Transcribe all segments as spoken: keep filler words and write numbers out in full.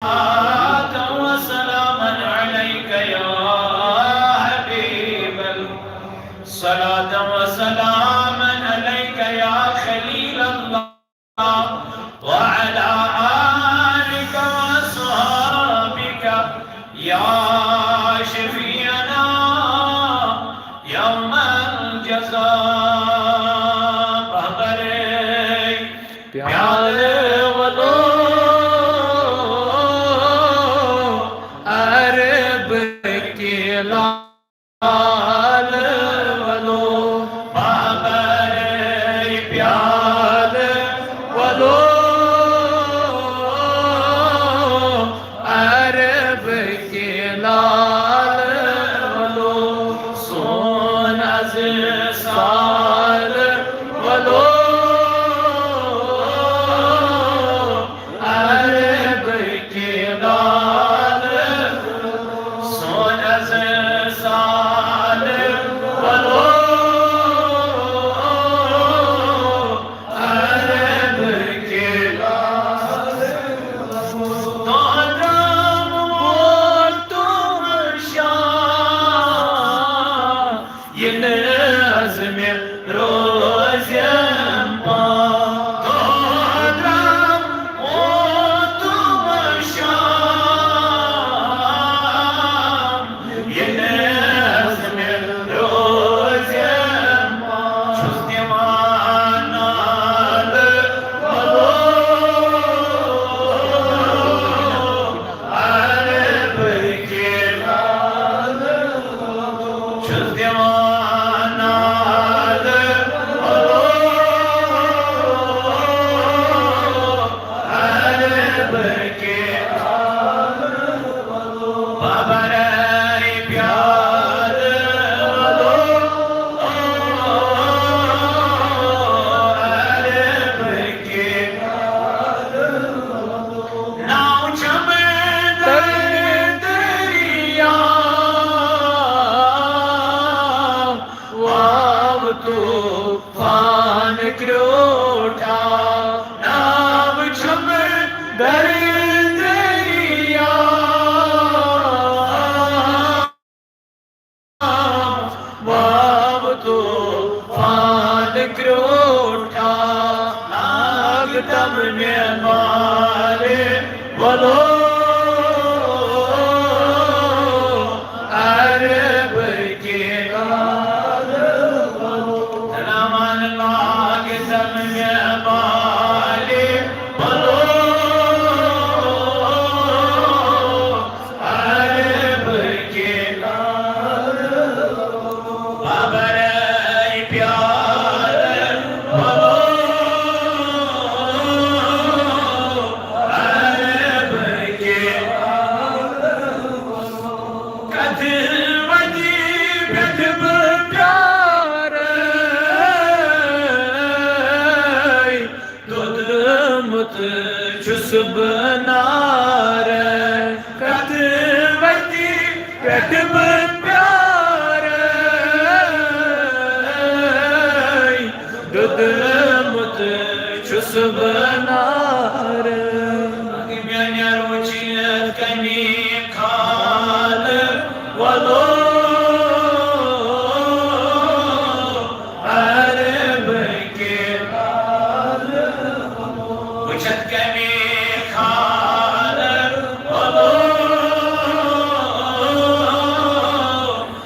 صلاة وسلاما عليك يا حبيب الله، صلاة وسلاما عليك يا خليل الله، وعلى آلك وأصحابك يا شفيعنا يوم الجزاء. بابا رے، پیالے ولو عرب کے لال ولو، بابا رے، پیالے ولو عرب کے لال ولو، سون از سال ولو عرب کے لال، سون از سال ولو عرب کے لال۔ دودرام ووتم شام، یہِ نہٕ از مےٚ روزٮ۪م پاو۔ دودرام ووتم شام، یہِ نہٕ از مےٚ روزٮ۪م پاو۔ چھُس دِوان نالہٕ، ولو عرب کے لال، چھُس دِوان نالہٕ، ولو عرب کے لال، بابا رے، پیالہٕ ولو عرب کے لال۔ ناو چھم در دریا واو طوفان کرٛوٹھا، ناو چھم در دریا واو طوفان کرٛوٹھا، لاگ تم مےٚ مالہِ ولو عرب کے لال ولو۔ رحمان لاگ تم مےٚ مالہِ ولو عرب کے لال، بابا رے، پیالہٕ ولو عرب کے لال۔ کتھ وتی پٮ۪ٹھ بہٕ پیارے، دوٚدمُت چھُس بہٕ نارے، کتھ وتی پٮ۪ٹھ بہٕ پیارے، دوٚدمُت چھُس بہٕ نارے۔ میانہِ رُچِتھ کمی خال ولو عرب کے لال، وُچھتھ کمی خال ولو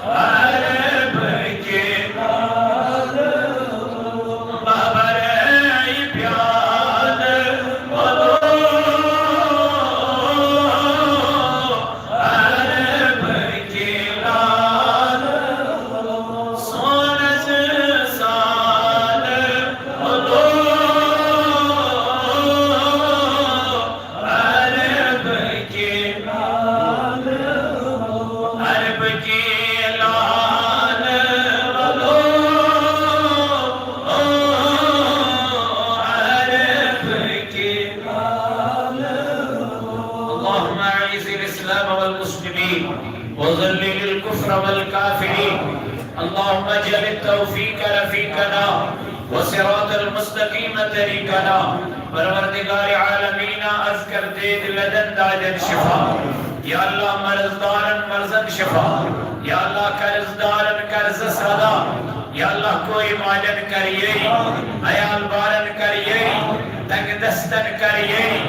عرب کے لال، بابا رے، پیالہٕ ولو عرب کے لال، سون از سال ولو عرب کے لال، عرب کے لال ولو عرب کے لال۔ اللهم أعز الإسلام والمسلمين، وذلل الكفر والكافرين. اللهم اجعل التوفيق رفيقنا، والصراط المستقيم طريقنا، پروردگار عالمین، از کر دید لدن دادن شفا۔ یا اللہ، مرض دارن مرضن شفا۔ یا اللہ، قرض دارن قرض ادا۔ یا اللہ، کوئی مالن کر یری، عیال بارن کر یری، تنگ دستن کر یری،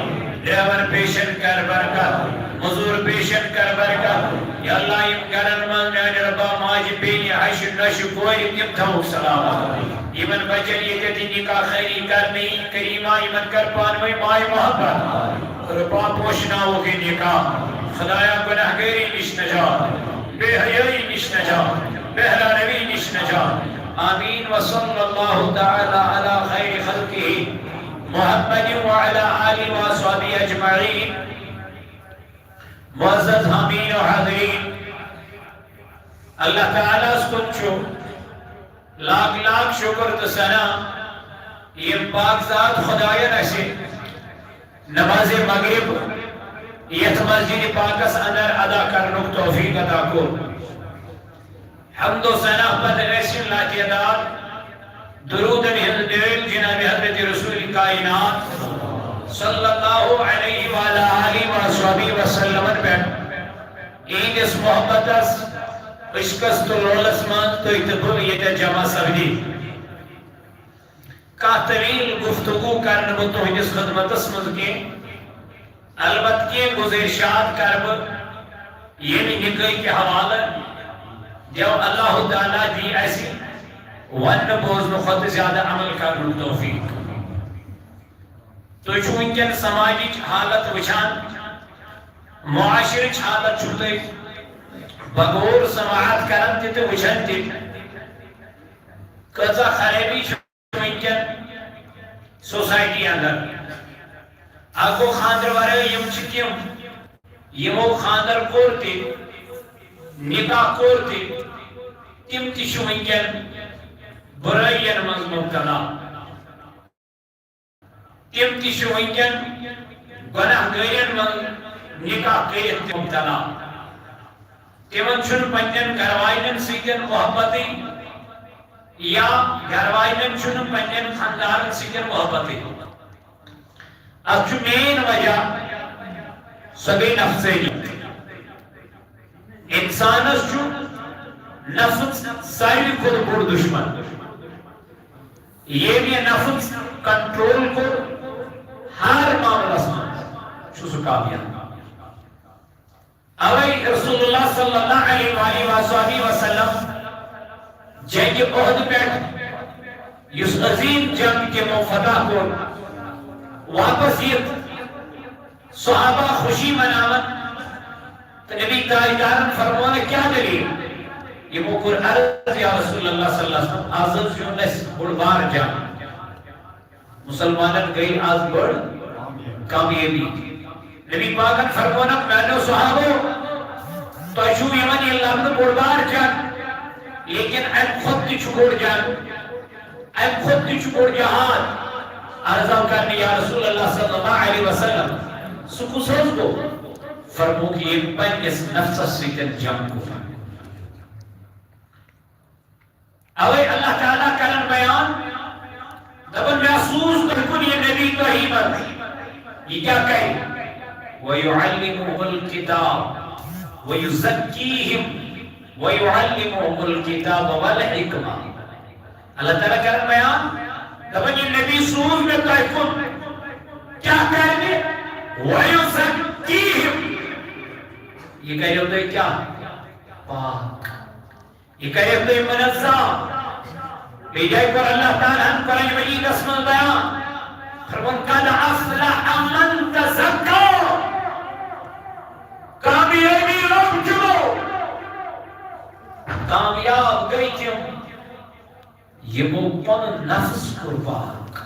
ڈرائیور پیشن کر برکت، مزور پیشن کر برکت۔ یا اللہ، یم گرن منز میانہ ربا ماجہ بیٚنہِ ہشہِ نۄشہِ کورِ تم تھاوُکھ سلامت۔ یمن بچن ییٚتٮ۪تھ نکاح خیری کرنہٕ یی، کریمہ یمن کر پانہٕ ؤنۍ ماے محبت۔ ربا پوشناوُکھ یہِ نکاح۔ خدایا، گناہگٲری نِش نجات، بے حیٲیی نِش نجات، بہرا روی نِش نجات۔ آمین۔ وصلی اللہ تعالی علی خیر خلقہ محمد وعلی آلہ وصحبہ اجمعین۔ معزز حاضرین و حاضرین، اللہ تعالیٰ ہس کُن چھُ لاکھ لاکھ شکر تہٕ ثنا، یم پاک ذات خداین اسہِ نماز مغرب یتھ مسجد پاکس اندر ادا کرنُک توفیق عطا کوٚر۔ حمد و ثنا پتہٕ ٲسِن لاتعداد درودن ہٕنٛز ڈٲلۍ جناب حضرت رسول کائنات صلی اللہ علیہ وعلی آلہ وصحبہ وسلمن پٮ۪ٹھ۔ یِہنٛدِس محبتس، عشقس تہٕ لولس منٛز تُہۍ تہٕ بہٕ ییٚتٮ۪تھ جمع سپدی۔ کانٛہہ طویل گفتگو کرٕ نہٕ بہٕ تُہنٛدِس خدمتس منٛز کینٛہہ، البتہٕ کینٛہہ گزٲرشات کرٕ بہٕ ییٚمہِ نکاح کہِ حوالہٕ۔ دیو اللہ تعالیٰ دی اسہِ وننہٕ بوزنہٕ کھۄتہٕ زیادٕ عمل کرنُک توفیق۔ تُہۍ چھِو وٕنکیٚن سماجٕچ حالت وٕچھان، معاشرٕچ حالت چھِو تُہۍ بغور سماعت کران تہِ تہٕ وٕچھان تہِ۔ کۭژاہ خرٲبی چھِ وٕنکیٚن سوسائٹی اندر۔ اکھ گوٚو خاندر ورٲے یِم چھِ تِم، یِمو خاندر کوٚر تہِ، نکاح کوٚر تہِ، تِم تہِ چھِ وٕنکیٚن برٲیین منٛز مبتلا۔ تِم تہِ چھِ وٕنکیٚن گۄناہ گٲرین منٛز نکاح کٔرِتھ تہِ مبتلا۔ تِمن چھُنہٕ پننٮ۪ن گرٕ واجنٮ۪ن سۭتۍ محبتٕے یا گرٕ واجنٮ۪ن چھُنہٕ پننٮ۪ن خاندارن سۭتۍ محبتٕے۔ اتھ چھُ مین وجہ، سۄ گٔے نفسٲنی۔ انسانس چھُ نفس ساروی کھۄتہٕ بوٚڑ دشمن۔ ییٚمۍ یہِ نفس کنٹرول کوٚر ہر معاملس منٛز، چھُ سُہ کامیاب۔ اوے رسول اللہ صلی اللہ علیہ وآلہ وصحبہ وسلم جنگ احد پٮ۪ٹھ، یُس عظیم جنگ تِمو فتح کوٚر، واپس یِتھ صحابہ خوشی مناوان تہٕ نبی تاجدارن فرموونکھ، کیٛاہ دٔلیٖل؟ یِمو کوٚر عرض، یا رسول اللہ صلی اللہ علیہ وسلم، از حظ زیوٗن اَسہِ بوٚڑ بار جنگ۔ مسلمانن گٔے از بٔڑ کامیٲبی۔ نبی پاکن فرموونکھ، میانیو صحابو، تۄہہِ چھُو یِوان یہِ لبنہٕ بوٚڑ بار جنگ، لیکن امہِ کھۄتہٕ تہِ چھُ بوٚڑ جنگ، امہِ کھۄتہٕ تہِ چھُ بوٚڑ جہاد۔ عرض آو کرنہٕ، یا رسول اللہ صلی اللہ علیہ وسلم، سُہ کُس حظ گوٚو؟ فرمووُکھ، ییٚمۍ پننِس نفسس سۭتۍ جنگ کوٚر۔ اوے اللہ تعالیٰ کرن بیان، دپن، مےٚ سوٗز تُہۍ کُن یہِ نبی تۄہی منٛز۔ یہِ کیٛاہ کرِ؟ وَيُعَلِّمُهُمُ الْكِتَابَ وَيُزَكِّيهِمْ وَيُعَلِّمُهُمُ الْكِتَابَ وَالْحِكْمَةَ۔ اللہ تعالیٰ کرن بیان، دپن، یہِ نبی سوٗز مےٚ تۄہہِ کُن۔ کیٛاہ کرِ؟ وَيُزَكِّيهِمْ۔ یہِ کریو تۄہہِ کیٛاہ؟ پاک۔ یہِ کریو تۄہہِ منظم۔ بیٚیہِ جایہِ کوٚر اللہ تعالیٰ ہن قرآن مجیدس منٛز بیان۔ فرمووُن، قد افلح من تزکا۔ کامیٲبی لوٚب تِمو۔ کامیاب گٔے تِم، یِمو پنُن نفس کوٚر پاک۔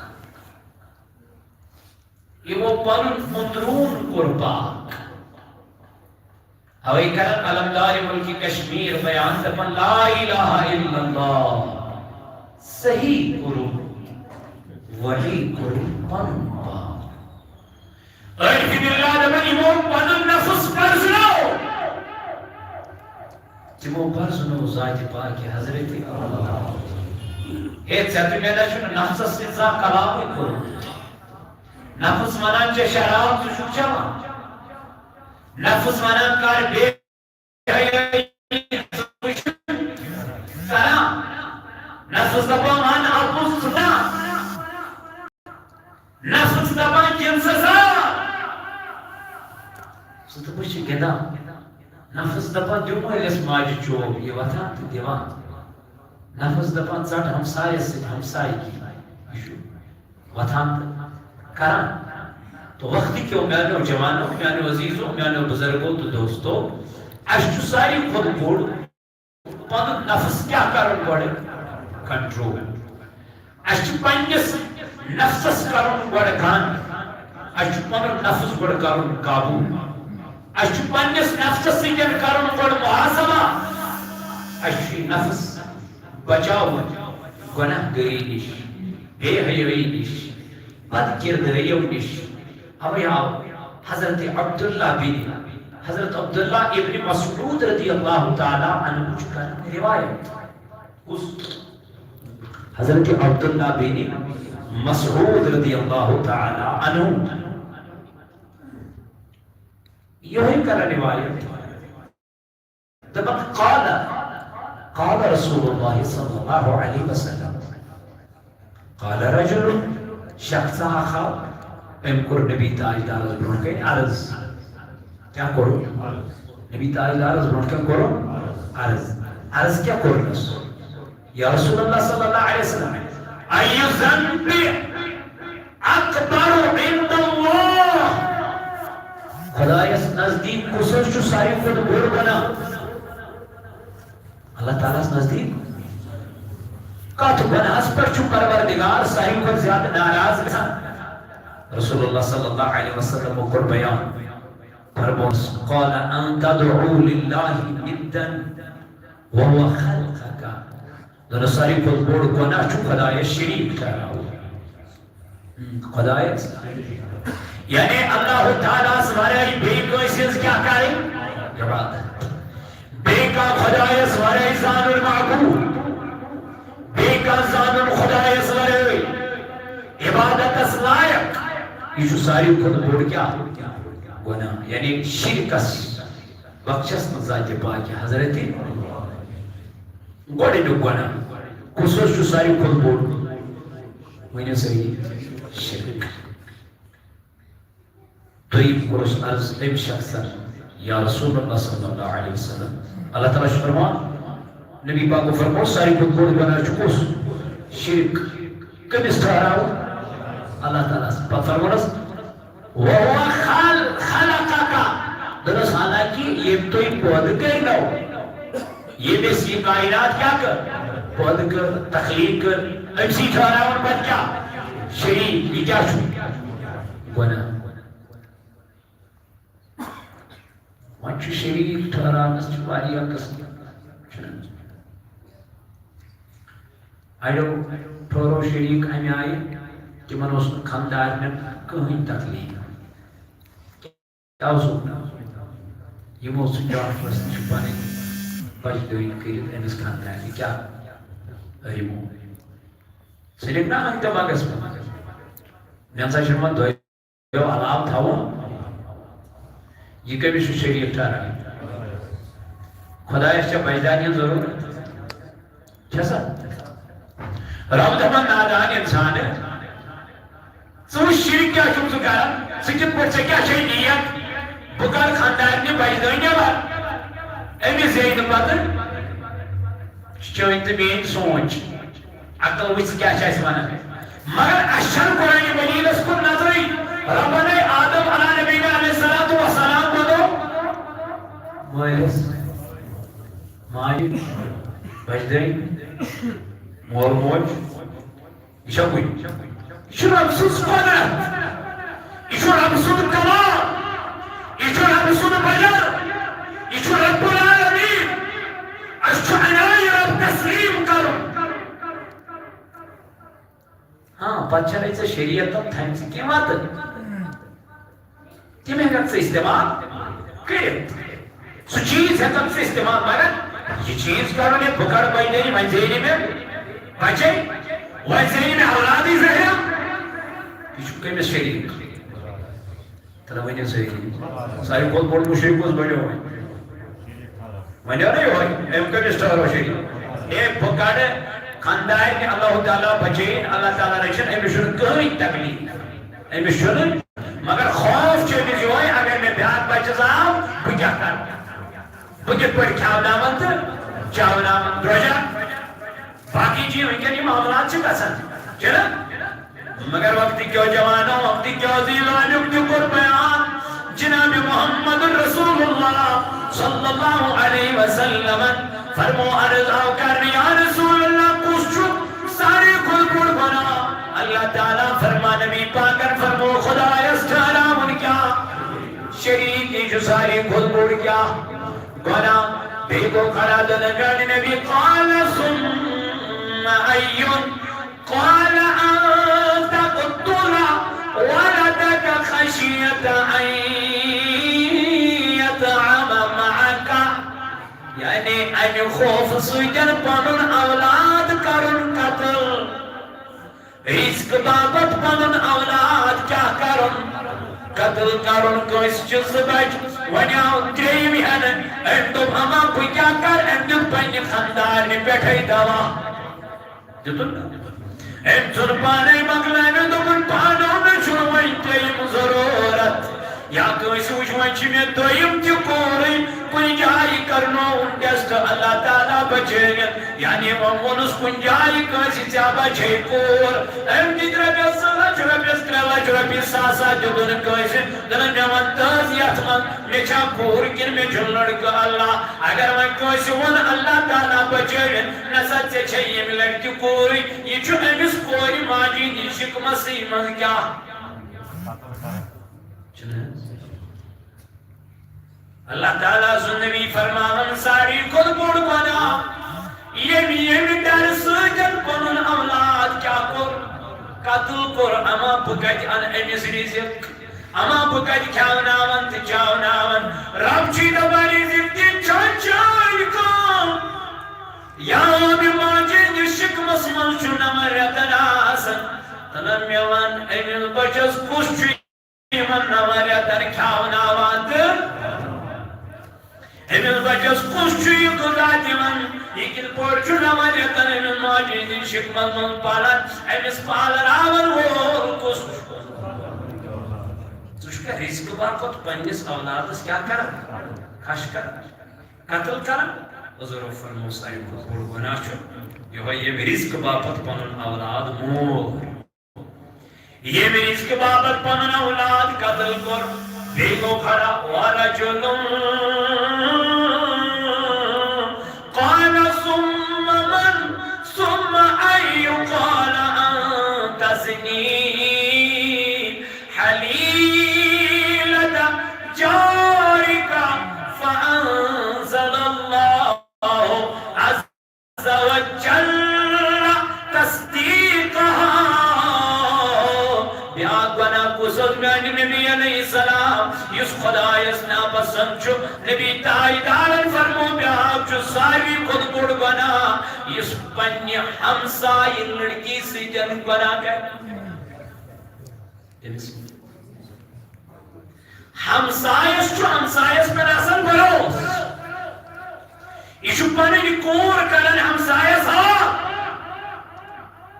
یِمو پنُن اندرون کوٚر پاک۔ اوے کرن علمدار ملک کشمیر بیان، دپان، لا الہ الا اللہ، صحیح کوٚرُکھ، ولی کوٚرُکھ پنُن پاک۔ عارف باللہ دپان، یِمو پنُن نفس پرزنوو۔ تِمو پرزنوو ذات پاک حضرت اللہ۔ ہے، ژےٚ تہٕ مےٚ نہ چھُنہٕ نفسس سۭتۍ زانٛہہ کلامٕے کوٚرمُت۔ نفس ونان چھےٚ شراب ژٕ چھُکھ چٮ۪وان۔ نفس ونان کر بے حیٲیی ژٕ چھُکھ کران۔ نفس دپان وَن اَپُز ژٕ کیٛاہ۔ نفس دپان گِنٛد سا سا۔ ژٕ تہٕ بہٕ چھِ گِنٛدان۔ نفس دپان دِیِو مٲلِس ماجہِ چوب، یہِ وۄتھان تہٕ دِوان۔ نفس دپان ژٹ ہمسایس سۭتۍ ہمسایگی، یہِ چھُ وۄتھان تہٕ کران۔ تو وقت کیو میانیو جوانو، میانیو عزیزو، میانیو بزرگو تہٕ دوستو، اسہِ چھُ ساروی کھۄتہٕ بوٚڑ پنُن نفس کیٛاہ کرُن گۄڈٕ؟ کنٹرول۔ اسہِ چھُ پننِس نفسس کرُن گۄڈٕ گن۔ اسہِ چھُ پنُن نفس گۄڈٕ کرُن قابو۔ اسہِ چھُ پننِس نفسس سۭتۍ کرُن گۄڈٕ محاسبہ۔ اسہِ چھُ یہِ نفس بچاوُن گۄناہ گٲری نِش، بے حیٲیی نِش، بد کردٲریو نِش۔ اوے آو حضرت عبداللہ بن، حضرت عبداللہ ابن مسعود رضی اللہ تعالیٰ عنہ چھُ کران روایت۔ کُس؟ حضرت عبداللہ بن مسعود رضی اللہ تعالیٰ عنہ۔ یہوے کران روایت۔ دپان، قال، قال رسول اللہ صلی اللہ علیہ وسلم، قال رجل، شخص اکھ آو، أمۍ کوٚر نبی تاجدارس برونٛٹھ کنہِ عرض۔ کیٛاہ کوٚرُن؟ نبی تاجدارس برونٛٹھ کنہِ کوٚرُن عرض۔ عرض کیٛاہ کوٚرنس؟ یا رسول اللہ صلی اللہ علیہ وسلم، أي الذنب أكبر عند الله؟ خدایس نزدیک کُس حظ چھُ ساروی کھۄتہٕ بوٚڑ گۄناہ؟ اللہ تعالیٰ ہس نزدیک کتھ گۄناہس پٮ۪ٹھ چھُ پروردگار ساروی کھۄتہٕ زیادٕ ناراض گژھان؟ رسول اللہ صلی اللہ علیہ وسلم کوٚر بیان، فرموس، قال أن تدعو لله ندا وهو خلقك۔ دوٚپنَس، ساروی کھۄتہٕ بوٚڑ گۄناہ چھُ خۄدایَس شریٖک ٹھہراوُن۔ ہم، خۄدایَس۔ یعنی اللہ تعالیٰ ہَس ورٲے بیٚیہِ کٲنٛسہِ ہٕنٛز کیٛاہ کَرٕنۍ؟ عبادت۔ بیٚیہِ کانٛہہ خۄدایَس ورٲے زانُن معبوٗد۔ بیٚیہِ کانٛہہ زانُن خۄدایَس ورٲے عبادتَس لایق۔ یہِ چھُ ساروی کھۄتہٕ بوٚڑ کیٛاہ؟ گۄناہ۔ یعنی شرکَس بخشس منٛز ذاتِ پاکہِ حضرت۔ گۄڈٕنیُک گۄناہ کُس حظ چھُ ساروی کھۄتہٕ بوٚڑ؟ ؤنِو سٲری، شرک۔ دوٚیِم کوٚرُس عرض أمۍ شخصن، یا رسول اللہ صلی اللہ علیہ وسلم، اللہ تعالیٰ چھُ فرمان، نبی پاکو فرموو، ساروی کھۄتہٕ بوٚڑ گۄناہ چھُ کُس؟ شرک۔ کٔمِس ٹھہراوُن؟ اللہ تعالیٰ ہس۔ پتہٕ فرموونس، وَهُوَ خَلْ-، خَلَقَكَ۔ دوٚپنس، حالانکہ ییٚمۍ تُہۍ پٲدٕ کٔرۍ نو، ییٚمۍ أسۍ یہِ کائنات کیٛاہ کٔر؟ پٲدٕ کٔر، تخلیٖق کٔر، أمۍ سٕے ٹھہراوُن پتہٕ کیٛاہ؟ شریٖک۔ یہِ کیٛاہ چھُ؟ گۄناہ۔ وۄنۍ چھُ شریٖک ٹھہراونس چھِ واریاہ قٕسم، چھُنہٕ؟ اَڑیو ٹھوروو شریٖک اَمہِ آیہِ، تِمن اوس نہٕ خانٛدارنٮ۪ن کٕہٕنۍ تکلیٖف۔ کیٛاہ اوسُکھ نہٕ؟ یِمو ژھٕنۍ ڈاکٹرس نِش پنٕنۍ بچہٕ دٲری کٔرِتھ أمِس خانٛدارنہِ کیٛاہ رِموٗ۔ ژھٕنِکھ نا أنٛدۍ دٮ۪ماغس منٛز۔ مےٚ نسا چھُنہٕ وۄنۍ دۄیو علاوٕ تھاوُن۔ یہِ کٔمِس چھُ شریٖک ٹھہران؟ خۄدایس چھےٚ بچہٕ دارِ ہٕنٛز ضروٗرت؟ چھےٚ سا؟ رب دپان، نادان انسان، ژٕ وٕچھ شرک کیٛاہ چھُکھ ژٕ کران؟ ژٕ کِتھ پٲٹھۍ، ژےٚ کیٛاہ چھے نیت؟ بہٕ کرٕ خانٛدارنہِ بچہٕ دٲنۍ نٮ۪بر، أمِس زینہٕ پتہٕ چٲنۍ تہٕ میٲنۍ سونٛچ۔ عقل وٕچھ ژٕ کیٛاہ چھِ اَسہِ وَنان۔ مگر اَسہِ چھَنہٕ قرآن مجیدَس کُن نظرٕے۔ ربنا آدم علیٰ نبینا علیہ الصلوۃ والسلام وَنو مٲلِس ماجہِ، بَچہٕ دٲنۍ، مول موج، یہِ چھا کُنہِ؟ یہِ چھُ رب سٕنٛز قۄدرت۔ یہِ چھُ رب سُنٛد کلام۔ یہِ چھُ رب سُنٛد بجر۔ یہِ چھُ رب العالمین۔ اَسہِ چھُ اَنان یہِ رب تسلیٖم کَرُن۔ ہاں، پتہٕ چھَنہٕ ژےٚ شریعتن تھٲمژٕ کینٛہہ وَتہٕ۔ تِم ہٮ۪کَکھ ژٕ استعمال کٔرِتھ۔ سُہ چیٖز ہٮ۪کَکھ ژٕ استعمال، مگر یہِ چیٖز کَرُن، یہِ بہٕ کَڑٕ بَچہٕ دٲنۍ، وۄنۍ زینہِ مےٚ بَچے، وۄنۍ زینہِ مےٚ اولادٕے زہرا۔ یہِ چھُ کٔمِس شریٖک؟ ؤنِو سٲری۔ ساروی کھۄتہٕ بوٚڑ مُشرِک کُس بَنیو وۄنۍ؟ وۄنۍ آو نا یِہوٚے، أمۍ کٔمِس ٹھٔہرو شریٖف؟ اے، بہٕ کَڑٕ خانٛدارنہِ، اللہ تعالیٰ بچٲیِن، اللہ تعالیٰ رٔچھِن، أمِس چھُنہٕ کٕہٕنۍ تکلیٖف۔ أمِس چھُنہٕ، مگر خوف چھُ أمِس یِہوٚے، اگر مےٚ بیٛاکھ بَچہٕ زاو، بہٕ کیٛاہ کَرٕ؟ بہٕ کِتھ پٲٹھۍ کھیٛاوناوَن تہٕ چاوناوَن؟ درٛوجہ۔ باقی چیز وٕنکیٚن یِم معاملات چھِ گژھان، چھِنہ؟ مگر وقت کیو جوانو، وقت کیو زیٖوانیُک تہِ کوٚر بیان۔ جناب محمد رسول اللہ صلی اللہ علیہ وسلمن فرمو، عرض آو کرنہٕ، یا رسول اللہ، کُس چھُ ساروی کھۄتہٕ بوٚڑ گۄناہ؟ اللہ تعالیٰ فرما، نبی پاکن فرمو، خدایس ٹھہراوُن کیٛاہ؟ شریٖک، یہِ چھُ ساروی کھۄتہٕ بوٚڑ کیٛاہ؟ گۄناہ۔ بیٚیہِ گوٚو کھڑا تہٕ نگرانہِ نبی، قال ثم أي؟ قال أن تقتل ولدك خشية أن يطعم معك۔ یعنی اَمہِ خوفہٕ سۭتۍ پنُن اولاد کرُن قتل۔ رزق باپتھ پنُن اولاد کیٛاہ کرُن؟ قتل کرُن۔ کٲنٛسہِ چھِ زٕ بچہِ، وۄنۍ آو ترٛیٚیِم ہٮ۪نہٕ۔ أمۍ دوٚپ، اما بہٕ کیٛاہ کرٕ؟ أمۍ دیُت پننہِ خانٛدارنہِ پٮ۪ٹھَے دوا۔ دیُتُن نا؟ أمۍ ژھُن پانے مۄکلٲوِتھ، دوٚپُن، پانو نہٕ چھُنہٕ وۄنۍ ترٛیٚیِم ضروٗرت۔ یا کٲنٛسہِ وٕچھ، وۄنۍ چھِ مےٚ دوٚیِم تہِ کوٗرٕے، کُنہِ جایہِ کرنووُن ٹیسٹ، اللہ تعالیٰ بچٲوِن۔ یعنی وۄنۍ ووٚنُس کُنہِ جایہِ کٲنٛسہِ، ژےٚ بچے کوٗر۔ أمۍ دِتۍ رۄپیَس زٕ لَچھ، رۄپیَس ترٛےٚ لَچھ، رۄپیہِ ساسا دیُتُن کٲنٛسہِ۔ دوٚپُن، مےٚ وَن تہٕ حظ یَتھ منٛز، مےٚ چھا کوٗر کِنہٕ مےٚ چھُنہٕ لٔڑکہٕ؟ اللہ، اگر وۄنۍ کٲنٛسہِ ووٚن، اللہ تعالیٰ بچٲوِن، نہ سا ژےٚ چھے ییٚمہِ لَٹہِ تہِ کوٗرٕے، یہِ چھُ أمِس کورِ ماجہِ ہِنٛدِ شِکمَسٕے منٛز کیٛاہ؟ چھُنہٕ حظ؟ اللہ تعالیٰ سُنٛد نبی فرماوان، ساروی کھۄتہٕ بوٚڑ گۄناہ، ییٚمہِ، ییٚمہِ ڈرٕ سۭتۍ پنُن اولاد کیٛاہ کوٚر؟ قتل کوٚر۔ اما بہٕ کتہِ انہٕ أمِس رزق؟ اما بہٕ کتہِ کھیاوناون تہٕ چاوناون؟ رب چھُے دپان، رزق دِن چھا چٲنۍ کٲم؟ یا مےٚ ماجہِ ہٕنٛدِس شِکمس منٛز چھُ نَمن رٮ۪تن آسان۔ تہٕ نہ مےٚ وَن، أمِس بچس کُس چھُ یِمن نَمن رٮ۪تن کھیاوناوان تہٕ أمِس بچس کُس چھُ یہِ غذا دِوان؟ یہِ کِتھ پٲٹھۍ چھُ نَمن رٮ۪تن أمِس ماجہِ ہٕنٛدِس شِکمس منٛز پالان؟ أمِس پالناون وول کُس چھُ؟ ژٕ چھُکھا رِزقہٕ باپتھ پننِس اولادس کیٛاہ کران؟ خش کران؟ قتل کران؟ حضورو فرموو، ساروی کھۄتہٕ بوٚڑ گۄناہ چھُ یِہوٚے، ییٚمۍ رِزقہٕ باپتھ پنُن اولاد مول۔ ییٚمۍ رِزقہٕ باپتھ پنُن اولاد قتل کوٚر، بیٚیہِ گوٚو کھڑا، ورجل قال ثم من؟ ثم أي؟ قال أن تزني حليلة جارك، فأنزل الله عز وجل تصديقها۔ بیٛاکھ گۄناہ کُس اوس؟ میٛانہِ نبی علیہ السلام، یُس خۄدایس ناپسنٛد چھُ، نبی تاجدارن فرموو، بیٛاکھ چھُ ساروی کھۄتہٕ بوٚڑ گۄناہ، یُس پننہِ ہمسایہِ لڑکی سۭتۍ گۄناہ کرِ۔ تٔمِس ہمسایس چھُ ہمسایس پٮ۪ٹھ آسان بھروسہٕ۔ یہِ چھُ پنٕنۍ کوٗر کران ہمسایس ہا۔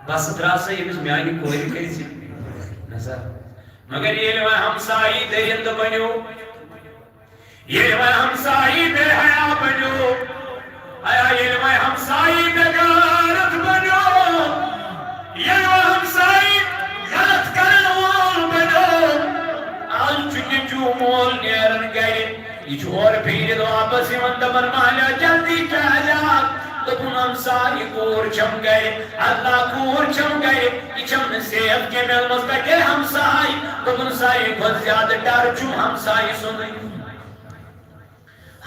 بس درٛاو سا ییٚمِس میٛانہِ کورِ کٔرۍ زِ نظر۔ مگر ییٚلہِ وۄنۍ ہمسایی دٔرِنٛدٕ بنیو، ییٚلہِ وۄنۍ ہمسایی بے حیا بنیو، ایا ییٚلہِ وۄنۍ ہمسایی بے غیرت بنیو، ییٚلہِ وۄنۍ ہمسایی غلط کرن وول بنیو، آز چھُ نیٚچوٗ مول نیران گرِ، یہِ چھُ اورٕ پھیٖرِتھ واپس یِوان، دپان، مالیا جلدی کیٛازِ آو؟ دوٚپُن، ہمسایہِ کوٗر چھم گرِ، اللہ کوٗر چھم گرِ، یہِ چھم نہٕ safe کینٛہہ، مےٚ دوٚپمس، تۄہہِ کیٛاہ ہمسایہِ؟ دوٚپُن، ساروی کھۄتہٕ زیادٕ ڈر چھُم ہمسایہِ سُنٛدُے۔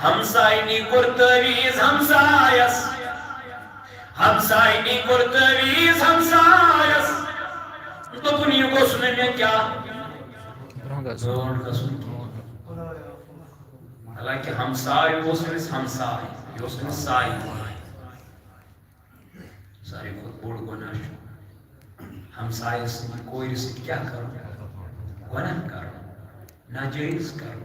ہمساینی کوٚر تعویٖذ ہمسایس۔ ہمساینی کوٚر تعویٖذ ہمسایس۔ دوٚپُن، یہِ گوٚژھ نہٕ مےٚ کیٛاہ؟ برونٛہہ گژھُن۔ برونٛٹھ گژھُن۔ حالانکہ ہمساے اوس أمِس ہمساے، یہِ اوس أمِس ساے۔ ساروی کھۄتہٕ بوٚڑ گۄناہ چھُ ہمسایس سٕنٛدِ کورِ سۭتۍ کیٛاہ کرُن؟ گۄناہ کرُن۔ ناجٲیز کرو۔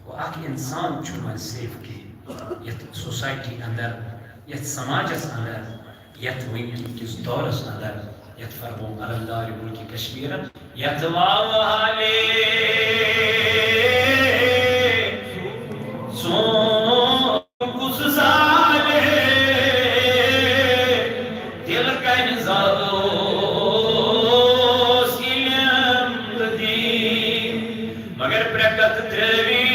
گوٚو اکھ انسان چھُنہٕ وۄنۍ سیف کِہیٖنۍ یتھ سوسایٹی اندر، یتھ سماجس اندر، یتھ وٕنکیٚن کِس دورس اندر، یتھ فرمو علمدار ملک کشمیرن، یتھ واوٕ حالے سون کُس سال ہے، دل کنہِ زالوس علم تہٕ دین۔ مگر پرٛکت ترٛٲوِن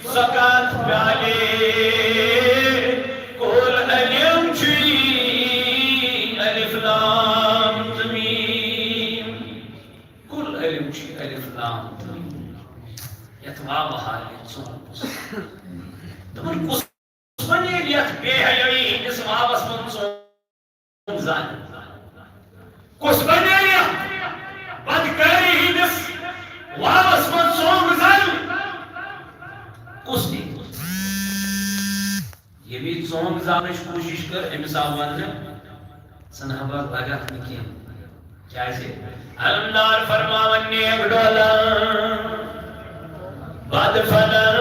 سۄ کتھ پیالے، کُل علم چھُے الف لام تہٕ میم۔ کُل علم چھُے الف لام تہٕ میم۔ یتھ واوٕ حالے ژوٚن کُس۔ دوٚپُن، کُس بنیل یتھ بے حیٲیی ہٕنٛدِس واوس منٛز ژوٚن زَل؟ کُس بنیل یتھ بدکٲری ہٕنٛدِس واوس منٛز ژوٚن زَل؟ کُس نیرِ؟ ییٚمۍ یہِ ژوٚن زالنٕچ کوٗشِش کٔر، أمِس آو وننہٕ، ژٕ نہ حبا لگکھ نہٕ کینٛہہ۔ کیازِ؟ علمدار فرماوان، نیک ڈولن، بد فلن،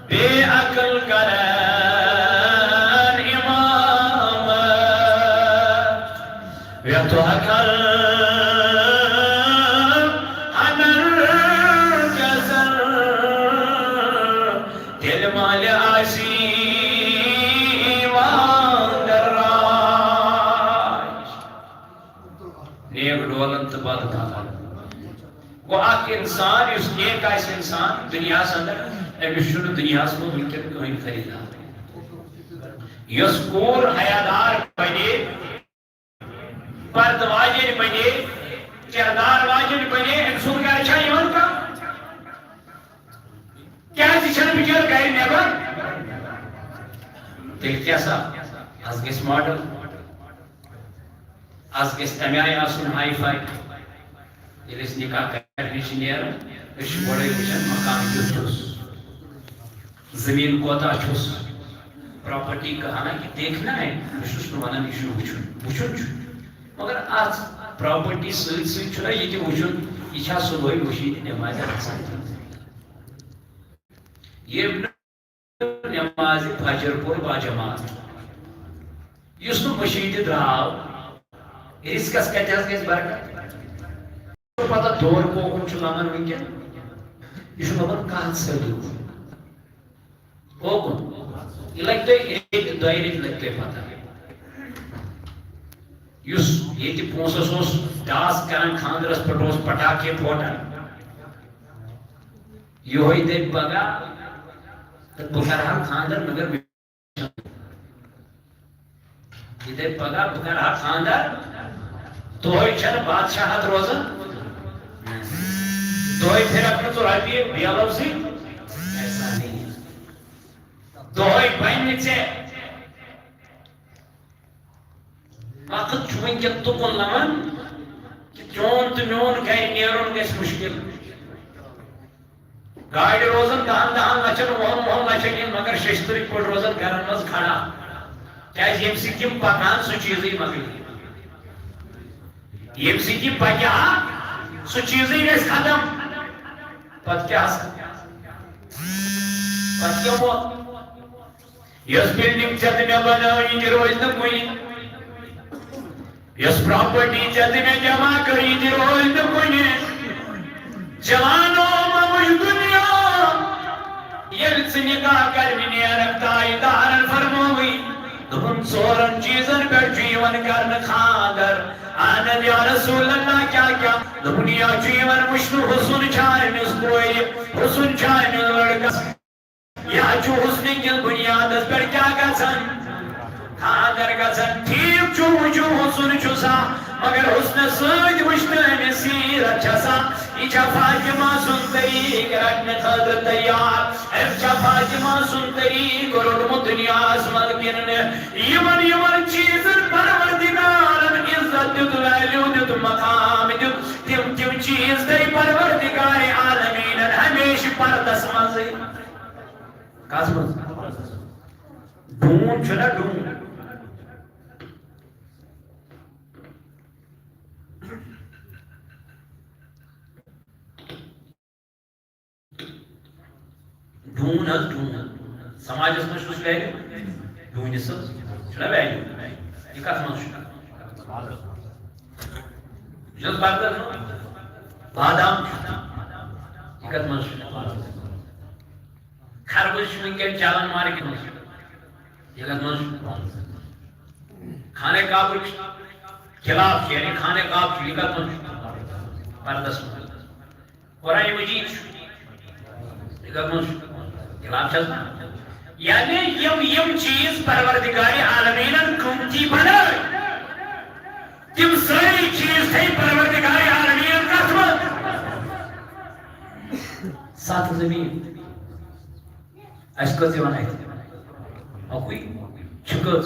بے عقل کرن امامت۔ ویتھو ہکن انن گژھن، تیٚلہِ مالہِ آسی ایماندار راج۔ نیک ڈولن تہٕ بد فلن۔ گوٚو اکھ انسان یُس نیک آسہِ انسان دُنیاہس اندر، أمِس چھُنہٕ دُنیاہس منٛز وٕنکیٚن کٕہٕنۍ خریدار۔ یۄس کوٗر حیادار بنے، پردٕ واجیٚنۍ بنے، کردار واجیٚنۍ بنے، أمۍ سُنٛد گرٕ چھا یِوان کانٛہہ؟ کیازِ چھنہٕ بِچٲر گرِ نٮ۪بر؟ تیٚلہِ کیٛاہ سا؟ از گژھِ ماڈل، از گژھِ تمہِ آیہِ آسُن ہاے فاے۔ ییٚلہِ أسۍ نکاح کرنہِ چھِ نیران، أسۍ چھِ گۄڈے وٕچھان مکان کیُتھ چھُس، زٔمیٖن کوتاہ چھُس، پراپرٹی کہاں کی دیکھنا ہے۔ بہٕ چھُس نہٕ ونان یہِ چھُنہٕ وٕچھُن، وٕچھُن چھُ، مگر اتھ پراپرٹی سۭتۍ سۭتۍ چھُنہ یہِ تہِ وٕچھُن، یہِ چھا صبحٲے مٔشیٖدِ نٮ۪مازِ آسان کِنہٕ؟ ییٚمۍ نہٕ نٮ۪مازِ فجر پوٚر با جماعت، یُس نہٕ مٔشیٖدِ درٛاو، رِزقس کتہِ حظ گژھِ برکت؟ پتہ دور کوکُن چھُ لمان وٕنکیٚن، یہِ چھُ لمان کتھ سۭتۍ۔ کوکُن؟ یہِ لگہِ تۄہہِ رٮ۪تۍ دۄیہِ رٮ۪تۍ لگہِ تۄہہِ پتہ۔ یُس ییٚتہِ پونٛسس اوس ڈاس کران، خانٛدرس پٮ۪ٹھ اوس پٹاکے پھوٹان، یِہوٚے دَپہِ پگاہ تہٕ بہٕ کرٕ ہا خانٛدر، مگر مےٚ یہِ دَپہِ پگاہ بہٕ کرٕ ہا خانٛدر، دۄہے چھَنہٕ بادشاہت روزان، دۄہے پھِرَکھ نہٕ ژٕ رۄپیہِ بیلو سۭتۍ، ایسا نہیں۔ دۄہے بنہِ نہٕ ژےٚ۔ وقت چھُ وٕنکیٚن تُکُن لمان کہِ چون تہٕ میون گرِ نیرُن گژھِ مُشکِل۔ گاڑِ روزان دَہَن دَہَن لَچھَن، وُہَن وُہَن لَچھَن ہِنٛدۍ، مگر شیشتٕرٕکۍ پٲٹھۍ روزان گرن منٛز کھڑا۔ کیازِ؟ ییٚمہِ سۭتۍ یِم پَکان، سُہ چیٖزٕے مۄکلہِ۔ ییٚمہِ سۭتۍ یہِ پَکہِ ہا، سُہ چیٖزٕے گژھِ ختم۔ پَتہٕ کیٛاہ سا؟ پَتہٕ کیٛاہ ووت؟ یۄس بلڈنگ ژےٚ تہٕ مےٚ بنٲو، یہِ تہِ روزِ نہٕ کُنہِ۔ یۄس پراپرٹی ژےٚ تہٕ مےٚ جمع کٔر، یہِ تہِ روزِ نہٕ کُنہِ۔ جوانو، مہ وٕچھ دُنیا۔ ییٚلہِ ژٕ نکاح کرنہِ نیرکھ، تاج دارن فرمووٕے، دوٚپُن، ژورن چیٖزن پٮ۪ٹھ چھُ یِوان کرنہٕ خانٛدر۔ اہن حظ یا رسول اللہ، کیٛاہ کیٛاہ؟ دوٚپُن، یا چھُ یِوان وٕچھنہٕ، حُسن چھا أمِس کورِ، حُسن چھا أمِس لڑکس۔ یا چھُ حُسنہٕ کِس بُنیادس پٮ۪ٹھ کیٛاہ گژھان؟ خانٛدر گژھان۔ ٹھیٖک چھُ، وٕچھِو، حُسن چھُ سا، مگر حُسنہٕ سۭتۍ وٕچھنہٕ أمِس سیٖرت چھےٚ سا۔ یہِ چھا فاطمہ سُنٛد طریٖق رٹنہٕ خٲطرٕ تیار؟ أمۍ چھا فاطمہ سُنٛد طریٖق روٚٹمُت دُنیاہس منٛز کِنہٕ نہٕ؟ یِمن، یِمن چیٖزن پروردگارن عزت دیُت، ویلیو دیُت، مقام دیُت، تِم، تِم چیٖز تھٲے پروردگار عالمیٖنن ہمیشہٕ پردس منٛزٕے۔ کس منٛز؟ ڈوٗن چھُنہ ڈوٗن۔ ڈوٗن حظ، ڈوٗن۔ سماجس منٛز چھُس ویلیو؟ ڈوٗنِس حظ۔ چھُنہ ویلیو؟ یہِ کتھ منٛز چھُ؟ یہِ چھُ حظ پردس منٛز؟ بادام چھُ۔ یہِ کتھ منٛز چھُ؟ خربٕز چھِ وٕنکیٚن چلان مارکیٹ منٛز۔ یہِ کتھ منٛز چھُ؟ خانہ کعبٕچ گِلاف چھُ، یعنی خانہ کعبہٕ چھُ، یہِ کتھ منٛز چھُ؟ پردس منٛز۔ قرآن مجید چھُ۔ یہِ کتھ منٛز چھُ؟ گِلاف چھَس نا؟ یعنی یِم، یِم چیٖز پروردگار عالمیٖنَن قۭمتی بنٲے، تِم سٲری چیٖز تھٲے پروردگار عالمیٖنَن کتھ منٛز؟ ستھ زٔمیٖن۔ اَسہِ کٔژ یِوان اَتھِ؟ اَکُے۔ چھِ کٔژ؟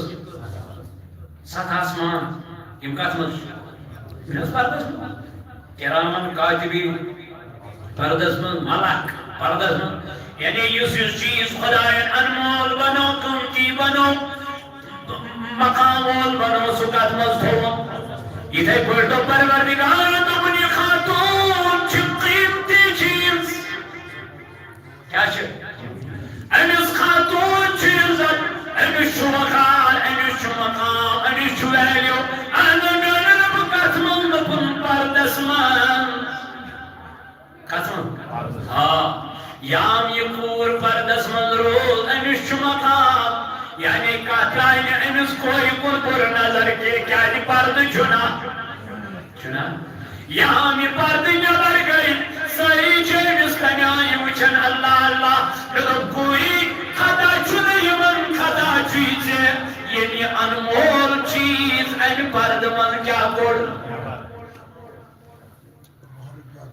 ستھ آسمان۔ یِم کَتھ منٛز چھِ؟ یِم حظ پردس منٛز۔ کرامن کاتبین، پردس منٛز، ملک، پردس منٛز۔ یعنی یُس یُس چیٖز خدایَن انمول بنو، قۭمتی بنو، مقام وول بنو، سُہ کَتھ منٛز تھوٚو؟ یِتھَے پٲٹھۍ دوٚپ پروردگارَن، دوٚپُن، یہِ خاتوٗن چھِ قۭمتی چیٖز۔ کیٛاہ چھِ؟ أمِس خاتوٗن چھِ عزت، أمِس چھُ وقار، أمِس چھُ مقام، أمِس چھُ ویلیو۔ اہن میٛانہِ رۄبہٕ کَتھ منٛز؟ دوٚپُن، پردس منٛز۔ کَتھ منٛز؟ آ، یام یہِ کوٗر پردس منٛز روٗز، أمِس چھُ مقام۔ یعنی کَتھ آیہِ نہٕ أمِس کورِ کُن بُرٕ نظر کینٛہہ، کیٛازِ پردٕ چھُنہ۔ چھُنہ؟ یام یہِ پردٕ نٮ۪بر گٔے، سٲری چھِ أمِس تَمہِ آیہِ وٕچھان، اللہ، اللہ۔ مےٚ دوٚپ، گویی خطا چھُنہٕ یِمن، خطا چھُے ژےٚ، ییٚمۍ یہِ انمول چیٖز اَمہِ پردٕ منٛز کیٛاہ کوٚڑ؟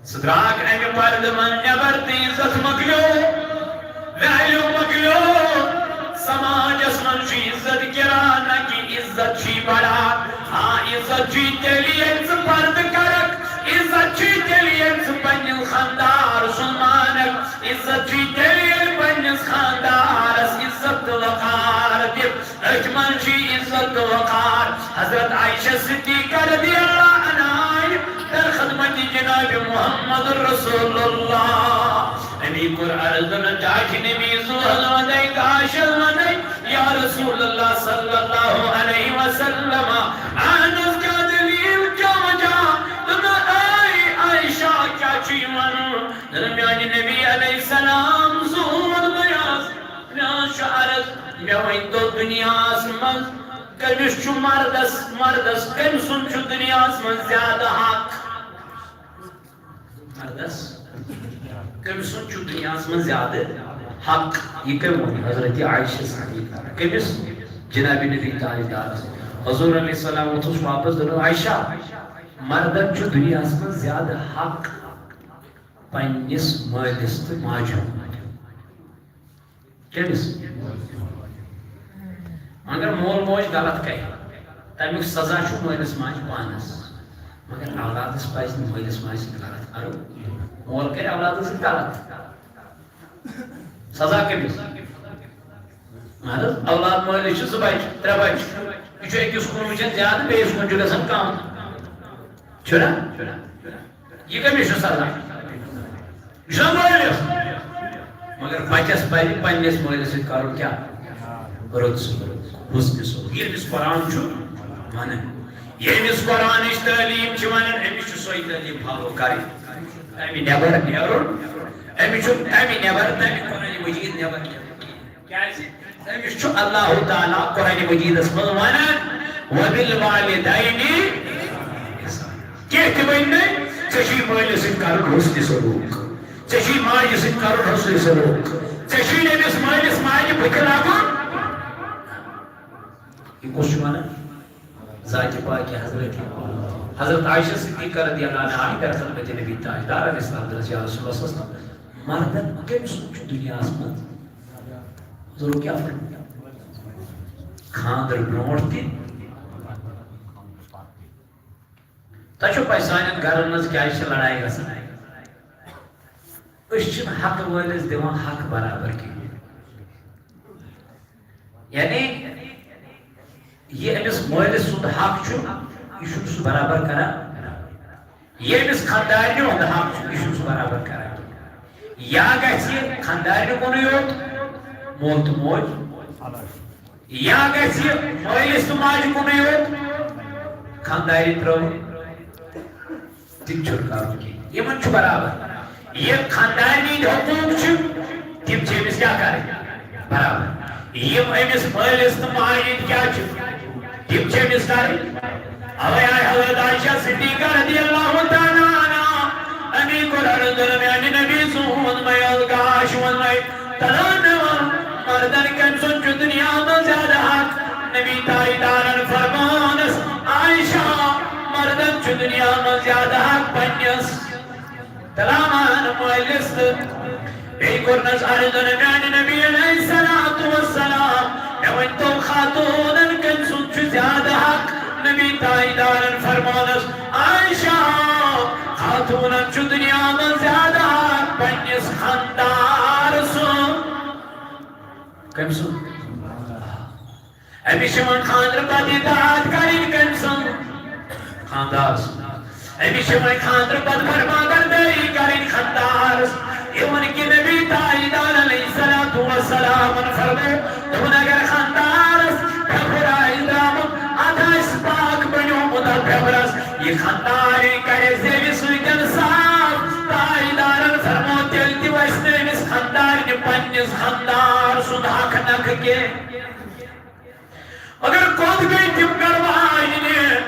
سُہ درٛاکھ اَمہِ پردٕ منٛز نٮ۪بر تہٕ عزت مۄکلیو۔ ویلیو مۄکلیو۔ سماجس منٛز چھُ عزت گِران، نہ کہِ عزت چھُے بڑان۔ ہاں، عزت چھُے تیٚلہِ ییٚلہِ ژٕ پردٕ کرکھ، عزت چھُے تیٚلہِ ییٚلہِ ژٕ پننِس خاندار سُنٛد مانکھ، عزت چھُے تیٚلہِ ییٚلہِ پننِس خاندارس عزت تہٕ وقار دِکھ۔ أتھۍ منٛز چھُے عزت تہٕ وقار۔ حضرت عائشہ صدیقہ رضی اللہ عنہا آیہِ در خدمت جناب محمد رسول اللہ۔ أمی کوٚر عرض، دوٚپُن، ٹاٹھہِ نبی زُوَس وَنے، گاشَس وَنے، یا رسول اللہ صلی اللہ علیہ وسلم، اہن حظ، کیٛاہ دٔلیٖل، کیٛاہ وجہ؟ دوٚپُن، اے عائشہ، کیٛاہ چھُے وَنُن؟ دوٚپُن، میٛانہِ نبی علیہ السلام زُو ووٚن مےٚ آز، مےٚ حظ چھُ عرض، مےٚ ؤنۍ تو دُنیاہَس منٛز کٔمِس چھُ مردس، مردس کٔمۍ سُنٛد چھُ دُنیاہَس منٛز زیادٕ حق؟ مردس کٔمۍ سُنٛد چھُ دُنیاہَس منٛز زیادٕ حق؟ یہِ کٔمۍ ووٚن؟ حضرت عائشہ صدیقہ۔ کٔمِس؟ جناب نبی تاجدارس۔ حضور علیہ السلام ووٚتھُس واپس، دوٚپُن، عائشہ، مردن چھُ دُنیاہَس منٛز زیادٕ حق پننِس مٲلِس تہٕ ماجہِ ہُنٛد۔ کٔمِس؟ مگر مول موج غلط کرِ، تَمیُک سزا چھُ مٲلِس ماجہِ پانَس۔ مگر اولادس پَزِ نہٕ مٲلِس ماجہِ سۭتۍ غلط کرُن۔ مول کرِ اولادس سۭتۍ غلط، سزا کٔمِس؟ اہن حظ، اولاد مٲلِس چھِ زٕ بچہِ، ترٛےٚ بچہِ۔ یہِ چھُ أکِس کُن وٕچھان زیادٕ، بیٚیِس کُن چھُ گژھان کم۔ چھُنہ؟ یہِ کٔمِس چھُ سزا؟ یہِ چھُنہ مٲلِس۔ مگر بچس پزِ پننِس مٲلِس سۭتۍ کرُن کیٛاہ؟ رُت سلوک، حُسنِ سلوک۔ ییٚمِس قرآن چھُ ونان، ییٚمِس قرآنٕچ تعلیٖم چھِ ونان، أمِس چھُ سۄے تعلیٖم فالو کرٕنۍ۔ تَمہِ نٮ۪بر نیرُن، أمِس چھُ تَمہِ نٮ۪بر، تَمہِ قرآنِ مجیٖد نٮ۪بر نیرُن۔ کیٛازِ؟ أمِس چھُ اللہ تعالیٰ قرآنِ مجیٖدس منٛز ونان، "وَبِالْوَالِدَيْنِ اِحْسَانًا۔" کینٛہہ تہِ ؤنۍ نہٕ، ژےٚ چھُے مٲلِس سۭتۍ کرُن حُسنِ سلوک، ژےٚ چھُے ماجہِ سۭتۍ کرُن حُسنِ سلوک، ژےٚ چھُے نہٕ أمِس مٲلِس ماجہِ بُتھِ لگُن۔ یہِ کُس چھُ ونان؟ ذاتِ پاکِ حضرت، حضرت عائشہ صدیقہ رضی اللہ عنہا آیہِ در خدمت نبی تاجدار علیہ السلام، دوٚپنس، یا رسول اللہ صلی اللہ علیہ وسلم، مردن کٔمۍ سُنٛد چھُ دُنیاہس منٛز؟ حضور کیٛاہ فرموو؟ خانٛدر برونٛٹھ تہِ۔ تۄہہِ چھو پَے سانٮ۪ن گرن منٛز کیٛازِ چھِ لڑایہِ گژھان؟ أسۍ چھِنہٕ حق وٲلِس دِوان حق برابر کِہیٖنۍ۔ یعنی یہِ أمِس مٲلِس سُنٛد حق چھُ، یہِ چھُنہٕ سُہ برابر کران۔ یہِ أمِس خانٛدارنہِ ہُنٛد حق چھُ، یہِ چھُنہٕ سُہ برابر کران۔ یا گژھِ خانٛدارنہِ کُنُے یوت مول تہٕ موج، یا گژھِ مٲلِس تہٕ ماجہِ کُنُے یوت خانٛدارِ ترٲوٕنۍ۔ تِم چھُنہٕ کَرُن کینٛہہ، یِمَن چھُ برابر۔ یہِ خانٛدارنہِ ہٕنٛدۍ حقوٗق چھِ، تِم چھِ أمِس کیٛاہ کَرٕنۍ؟ برابر۔ یِم أمِس مٲلِس تہٕ ماجہِ ہٕنٛدۍ کیٛاہ چھِ؟ تِم چھِ أمِس کَرٕنۍ۔ اَوَے آیہِ حضرت عائشہ صدیقہ رضی اللہ تعالیٰ عنہا، أمی کوٚر عرض، دوٚپُن، میٛانہِ نبی سُنٛد ووٚن مےٚ، الگاش ووٚن مےٚ، تَلان مےٚ ووٚن، مردن کٔمۍ سُنٛد چھُ دُنیا منٛز زیادٕ حق؟ نبی تاجدارن فرمونس، عائشہ، مردن چھُ دُنیا منٛز زیادٕ حق پننِس تلاوان مٲلِس تہٕ بیٚیہِ کوٚرنس عرض، میٛانہِ نبی علیہ الصلوۃ والسلام، مےٚ ؤنۍ تو خاتوٗنن کٔمۍ سُنٛد چھُ زیادٕ حق؟ نبی تاجدارن فرمونس، عائشہ، خاتوٗنن چھُ دُنیا منٛز زیادٕ حق پننِس خانٛدار سُنٛد۔ کٔمۍ سُنٛد؟ أمِس چھِ وۄنۍ خانٛدرٕ پتہٕ اطاعت کَرٕنۍ کٔمۍ سٕنٛز؟ خانٛدار سٕنٛز۔ أمِس چھِ وۄنۍ خانٛدرٕ پتہٕ فرما بردٲری کَرٕنۍ خانٛدارَس۔ یِمَن کہِ نبی تاجدار علیہ الصلوۃ والسلامَن فرموو، دوٚپُن، اگر خانٛدارَس پھٮ۪پھر آسہِ درٛامُت، اَتھ آسہِ پاک بنیومُت اَتھ پھٮ۪پھرَس، یہِ خانٛدارٕے کَرِ زیوِ سۭتۍ صاف۔ تاجدارَن فرموو، تیٚلہِ تہِ وَسہِ نہٕ أمِس خانٛدارنہِ پنٛنِس خانٛدار سُنٛد حق نکھٕ کینٛہہ۔ مگر کوٚت گٔے تِم گرٕ واجنہِ؟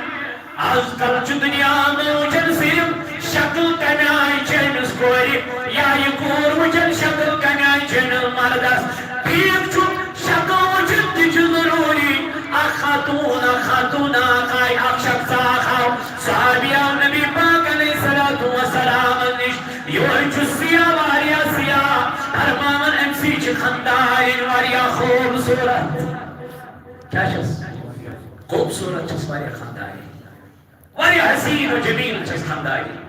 آز کل چھُ دُنیا وٕچھان صرف شکل کمہِ آیہِ چھِ أمِس کورِ یا یہِ کوٗر وٕچھان شکل کمہِ آیہِ چھِ أمِس مردس۔ ٹھیٖک چھُ، شکل وٕچھُن تہِ چھُ ضروٗری۔ اکھ خاتوٗن، اکھ خاتوٗن، اکھ آیہِ، اکھ شخص اکھ آو، صحابی آو نبی پاک علیہ الصلوۃ والسلام نِش۔ یِہوٚے چھُ سیاہ، واریاہ سیاہ۔ فرماوان، أمۍ سٕے چھِ خانٛدارِنۍ واریاہ خوٗبصوٗرت۔ کیٛاہ چھَس؟ خوٗبصوٗرت چھَس واریاہ خانٛدارِنۍ۔ واریاہ حسین و جمیل چھَس خانٛدارِنۍ۔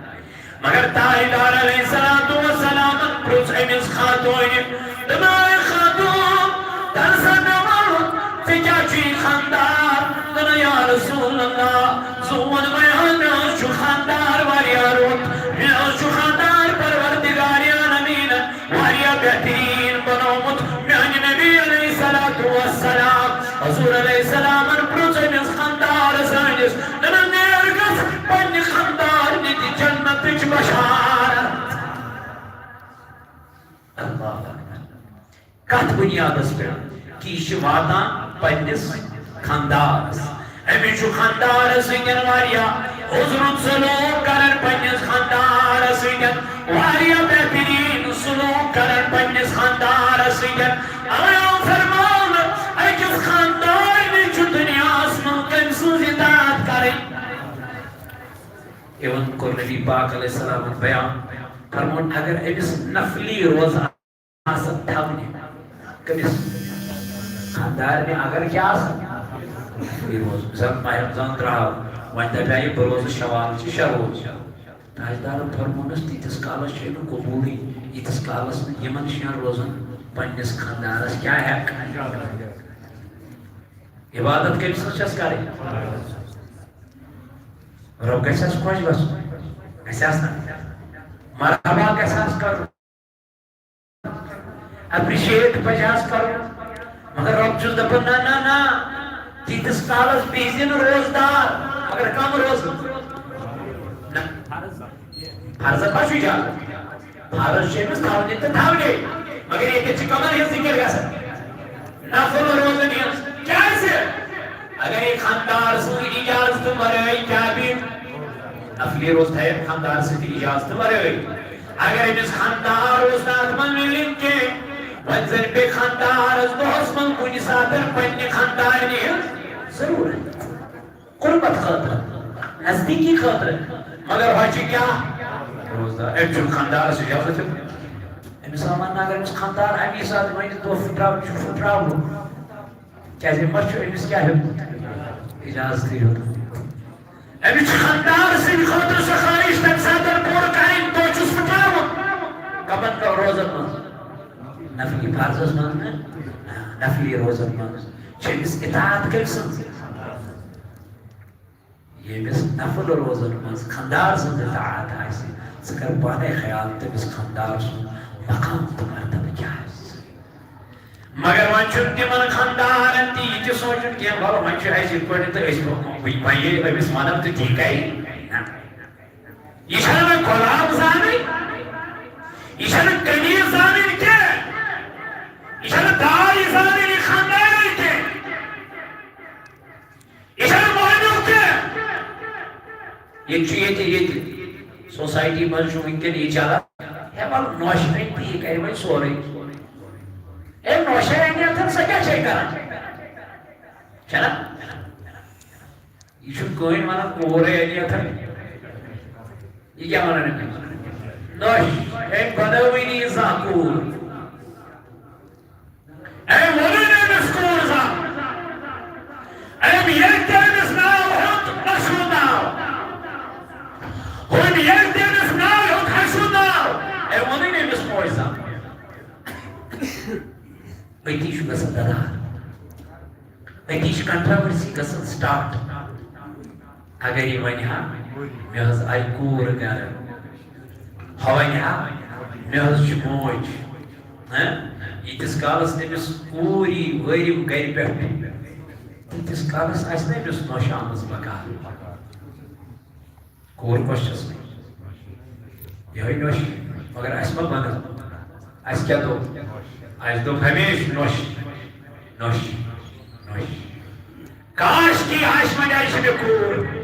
مگر تاجدار علیہ الصلوۃ والسلامن پرُژھ أمِس خاتوٗنہِ، دوٚپُن، "اے خاتوٗن، تَلہٕ سا مےٚ وَن، ژےٚ کیٛاہ چھُے خانٛدار؟" دوٚپُن، "یا رسول اللہ، زوٗن وَنہِ ہا، مےٚ حظ چھُ خانٛدار واریاہ رُت، مےٚ حظ چھُ خانٛدار پروردگار عالمیٖنَن واریاہ بہتریٖن بنومُت۔" میٛانہِ نبی علیہ الصلوۃ والسلام، حضور علیہ السلامن پرُژھ أمِس خانٛدار سٲنِس، دوٚپُن، "نیر گژھ پننہِ خانٛدارنہِ دِ جنتٕچ بشارت۔" اللہ اکبر۔ کتھ بنیادس پٮ۪ٹھ؟ کہِ یہِ چھِ واتان پننِس خانٛدارس۔ أمِس چھُ خانٛدارس سۭتۍ واریاہ حضرت سلوک کران، پننِس خانٛدارس سۭتۍ واریاہ بہتریٖن سلوک کران پننِس خانٛدارس سۭتۍ۔ اوے آو فرماونہٕ، أکِس خانٛدارنہِ چھُ دُنیاہس منٛز کٔمۍ سٕنٛز اطاعت کرٕنۍ؟ یِمن کوٚر نبی پاک علیہ السلامن بیان، فرمووُن، اگر أمِس نفلی روزٕ آسن تھاونہِ، کٔمِس؟ خانٛدارنہِ اگر کیٛاہ آسن؟ نفلی روزٕ۔ مثال، ماہِ رمضان درٛاو، وۄنۍ دپہِ ہا یہِ، بہٕ روزٕ شوال چہِ شےٚ روزٕ۔ تاجدارن فرموونس، تیٖتِس کالس چھُ نہٕ قبوٗلٕے، ییٖتِس کالس نہٕ یِمن شٮ۪ن روزن پننِس خانٛدارس کیٛاہ ہٮ۪کھ؟ عبادت کٔمۍ سٕنٛز چھَس کرٕنۍ؟ رۄب گژھِ اَسہِ خۄش گژھُن، گژھِ اَسہِ نہ مرحبا گژھِ اَسہِ کرُن، اپریشیٹ پزِ اَسہِ کرُن، مگر رۄب چھُس دَپان، نہ، نہ، نہ، تیٖتِس کالس بِہزِ نہٕ روزدار، مگر کم روزٕ؟ نہ۔ فرض ما چھُ اجازت؟ فرض چھِ أمِس تھاونہِ تہٕ تھاونہِ، مگر ییٚتٮ۪تھ چھِ کمن ہٕنٛز ذِکِر گژھان؟ نفل روزن ہٕنٛز۔ کیٛازِ؟ اگر یہِ خانٛدار سٕنٛز اجازتہٕ ورٲے کیٛاہ بیٚیہِ؟ نفلی روزٕ تھاوِ خانٛدار سٕنٛدِ اجازتہٕ ورٲے۔ اگر أمِس خانٛدار اوس نہٕ اتھ منٛز وِلِنگ کینٛہہ، وۄنۍ زن پیٚیہِ خانٛدارس دۄہس منٛز کُنہِ ساتہٕ پننہِ خانٛدارنہِ ہٕنٛز ضروٗرت۔ قربت خٲطرٕ، نزدیٖکی خٲطرٕ، مگر ہۄ چھِ کیٛاہ؟ روزدار۔ أمۍ چھُنہٕ خانٛدارس اجازت دیُتمُت۔ أمِس آو وننہٕ، اگر أمِس خانٛدار اَمی ساتہٕ ونہِ، دۄہ پھٕٹراو، یہِ چھُ پھٕٹراوُن۔ کیٛازِ أمۍ ما چھُ أمِس کیٛاہ ہیوٚتمُت؟ اجازتٕے ہیوٚتمُت۔ أمِس چھُ خانٛدار سٕنٛدِ خٲطرٕ سۄ خٲہِش تَمہِ ساتہٕ پوٗرٕ کَرٕنۍ، دۄہ چھُس پھٕٹراوُن۔ کَمن دۄہ روزن منٛز؟ نفلی فرضس منٛز نہٕ، نفلی روزن منٛز چھِ أمِس اطاعت کٔمۍ سٕنٛز؟ ییٚمِس نفل روزن منٛز خانٛدار سٕنٛز اطاعت آسہِ، ژٕ کر پانے خیال تٔمِس خانٛدار سُنٛد، مقام تہٕ مرتبہٕ کیٛاہ آسہِ۔ مگر وۄنۍ چھُنہٕ تِمن خانٛدارن تہِ یہِ تہِ سونٛچُن کینٛہہ، وَلہٕ وۄنۍ چھُ اَسہِ یِتھ پٲٹھۍ تہٕ أسۍ وۄنۍ ییٚلہِ أمِس وَنو تہٕ تی کَرِ۔ نہ۔ یہِ چھَنہٕ وۄنۍ غلام زانٕنۍ، یہِ چھَنہٕ قمیٖض زانٕنۍ کینٛہہ، یہِ چھَنہٕ داے زانٕنۍ، یہِ خانٛدارٕنۍ کینٛہہ۔ یہِ چھَنہٕ مۄہنیو کینٛہہ۔ ییٚتہِ چھُ، ییٚتہِ، ییٚتہِ سوسایٹی منٛز چھُ وٕنکٮ۪ن یہِ چلان، ہے، وَلہٕ نۄشہِ نَے تی کَرِ وۄنۍ سورُے۔ ہے، نۄشہِ اَنہِ اَتھن، سۄ کیٛاہ چھے کَران؟ چھَنا؟ یہِ چھُ کٕہٕنۍ وَنان، کوٗرے اَنہِ اَتھن۔ یہِ کیٛاہ وَنان أمِس؟ نۄش، أمۍ بَنٲوٕے نہٕ یہِ زانٛہہ کوٗر۔ أمۍ ووٚنُے نہٕ أمِس کوٗر زانٛہہ۔ أمۍ ییٚلہِ تہِ أمِس ناو ہیوٚت، نۄشہِ ہُنٛد ناو۔ ہُمۍ ییٚلہِ تہِ أمِس ناو ہیوٚت، ہَشہِ ہُنٛد ناو۔ أمۍ ووٚنُے نہٕ أمِس موج زانٛہہ۔ أتی چھُ گژھان دَرار۔ أتی چھِ controversy گژھان start۔ اگر یہِ وَنہِ ہا، مےٚ حظ آیہِ کوٗر گَرٕ، ہۄ وَنہِ ہا، مےٚ حظ چھِ موج، ہہ؟ ییٖتِس کالَس تٔمِس کوٗر یی وٲرِو گَرِ پٮ۪ٹھ، تیٖتِس کالَس آسہِ نہٕ أمِس نۄشہِ آمٕژ بکار۔ کوٗر کۄس چھَس؟ یِہوٚے نۄش۔ مگر اَسہِ ما بَنان؟ اَسہِ کیٛاہ دوٚپ؟ اَسہِ دوٚپ ہمیشہِ نۄش، نۄش، نۄش۔ کاش کہِ ہَش وَنہِ ہا، یہِ چھِ مےٚ کوٗر۔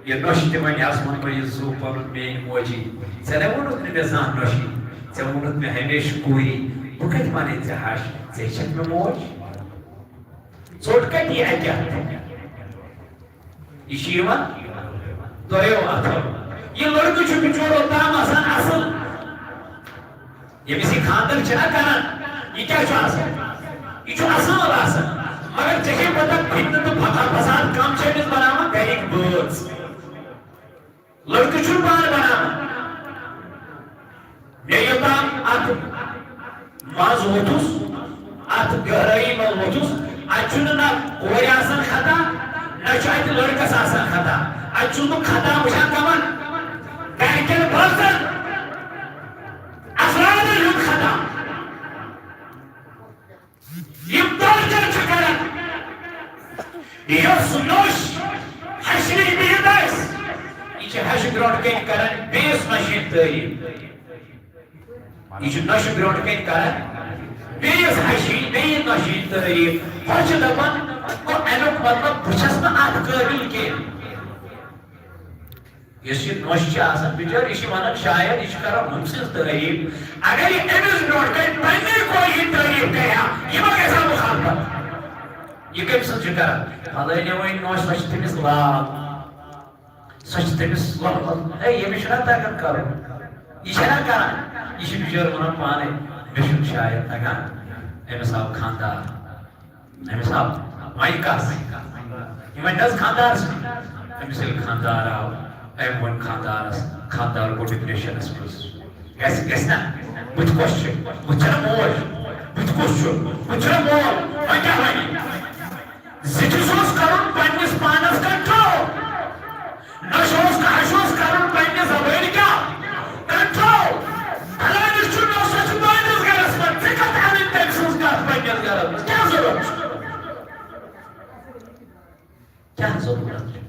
یہِ نۄشہِ تہِ وَنہِ ہَس، ووٚنمَے یہِ زُو پَنُن میٛانہِ موجی۔ ژےٚ نَے ووٚنُتھ نہٕ مےٚ زانٛہہ نۄشی۔ ژےٚ ووٚنُتھ مےٚ ہمیشہِ کوٗری۔ بہٕ کَتہِ وَنے ژےٚ ہَش؟ ژےٚ چھَکھ مےٚ موج؟ ژوٚٹ کَتہِ یی اَتہِ اَتھ؟ یہِ چھُ یِوان دۄیو اَتھو۔ یہِ لٔڑکہٕ چھُ بِچور اوٚتام آسان اَصٕل۔ ییٚمِس یہِ خانٛدر چھِنہ کران، یہِ کیٛاہ چھُ آسان؟ یہِ چھُ اَصٕل آسان۔ مگر ژےٚ چھے پَتہ، فِتنہٕ تہٕ فقر فساد کَم چھِ أمِس بَناوان گَرِکۍ بٲژ۔ لٔڑکہٕ چھُنہٕ پانہٕ بَناوان۔ مےٚ یوٚتام اَتھ منٛز ووٚتھُس، اَتھ گہرٲیی منٛز ووٚتھُس، اَتہِ چھُنہٕ نہ کورِ آسان خطا، نہ چھُ اَتہِ لٔڑکَس آسان خطا۔ اَتہِ چھُس بہٕ خطا وٕچھان کَمَن؟ گَرِکٮ۪ن بٲژَن، اَفرادَن ہُنٛد خطا۔ یِم torture چھِ کران، یۄس نۄش ہشہِ نِش بِہِتھ آسہِ، یہِ چھِ ہشہِ برونٛٹھ کَنہِ کران بیٚیِس نۄشہِ ہِنٛز تعریٖف۔ یہِ چھِ نۄشہِ برونٛٹھ کَنہِ کران بیٚیِس ہشہِ، بیٚیِس نۄشہِ ہِنٛز تعریٖف۔ ہۄ چھِ دَپان، گوٚو اَمیُک مطلب بہٕ چھَس نہٕ اَتھ قٲبِل کینٛہہ۔ یُس یہِ نۄش چھِ آسان بِچٲر، یہِ چھِ وَنان شاید یہِ چھِ کَران ہُمۍ سٕنٛز تعریٖف۔ اگر یہِ أمِس برونٛٹھ کَنہِ پنٛنہِ کورِ ہِنٛز تعریٖف کَرِ ہا، یہِ ما گژھِ ہا مُخالفت؟ یہِ کٔمۍ سٕنٛز چھِ کَران؟ فلٲنۍ وۄنۍ نۄش، سۄ چھِ تٔمِس لال، سۄ چھِ تٔمِس لۄکُٹ۔ ہے، ییٚمِس چھُنہ تَگان کَرُن، یہِ چھَنہ کَران۔ یہِ چھِ بِچٲر وَنان پانَے، مےٚ چھُنہٕ شاید تَگان، أمِس آو خانٛدار۔ أمِس آو وۄنۍ کَس؟ یہِ وۄنۍ نہ حظ خانٛدار سٕنٛدِ۔ أمِس ییٚلہِ خانٛدار آو، أمۍ ووٚن خانٛدارَس، خانٛدار گوٚو ڈِپریشَنَس منٛز۔ گژھِ، گژھِ نہ؟ بہٕ تہِ کۄس چھِ؟ بہٕ تہِ چھَنہ موج؟ بہٕ تہِ کُس چھُ؟ بہٕ تہِ چھُنہ مول؟ وۄنۍ کیٛاہ وَنہِ؟ زِٹھِس اوس کَرُن پنٛنِس پانَس control۔ نۄشہِ اوس، ہشہِ اوس کَرُن پنٛنہِ زبٲنۍ کیٛاہ؟ Control۔ فلٲنِس چھُ نۄش، سۄ چھِ تُہٕنٛدِس گَرَس منٛز، ژےٚ کَتھ اَنٕنۍ تٔمۍ سٕنٛز کَتھ پنٛنِس گَرَس منٛز؟ کیٛاہ ضروٗرت چھُ؟ کیٛاہ ضروٗرت چھُ؟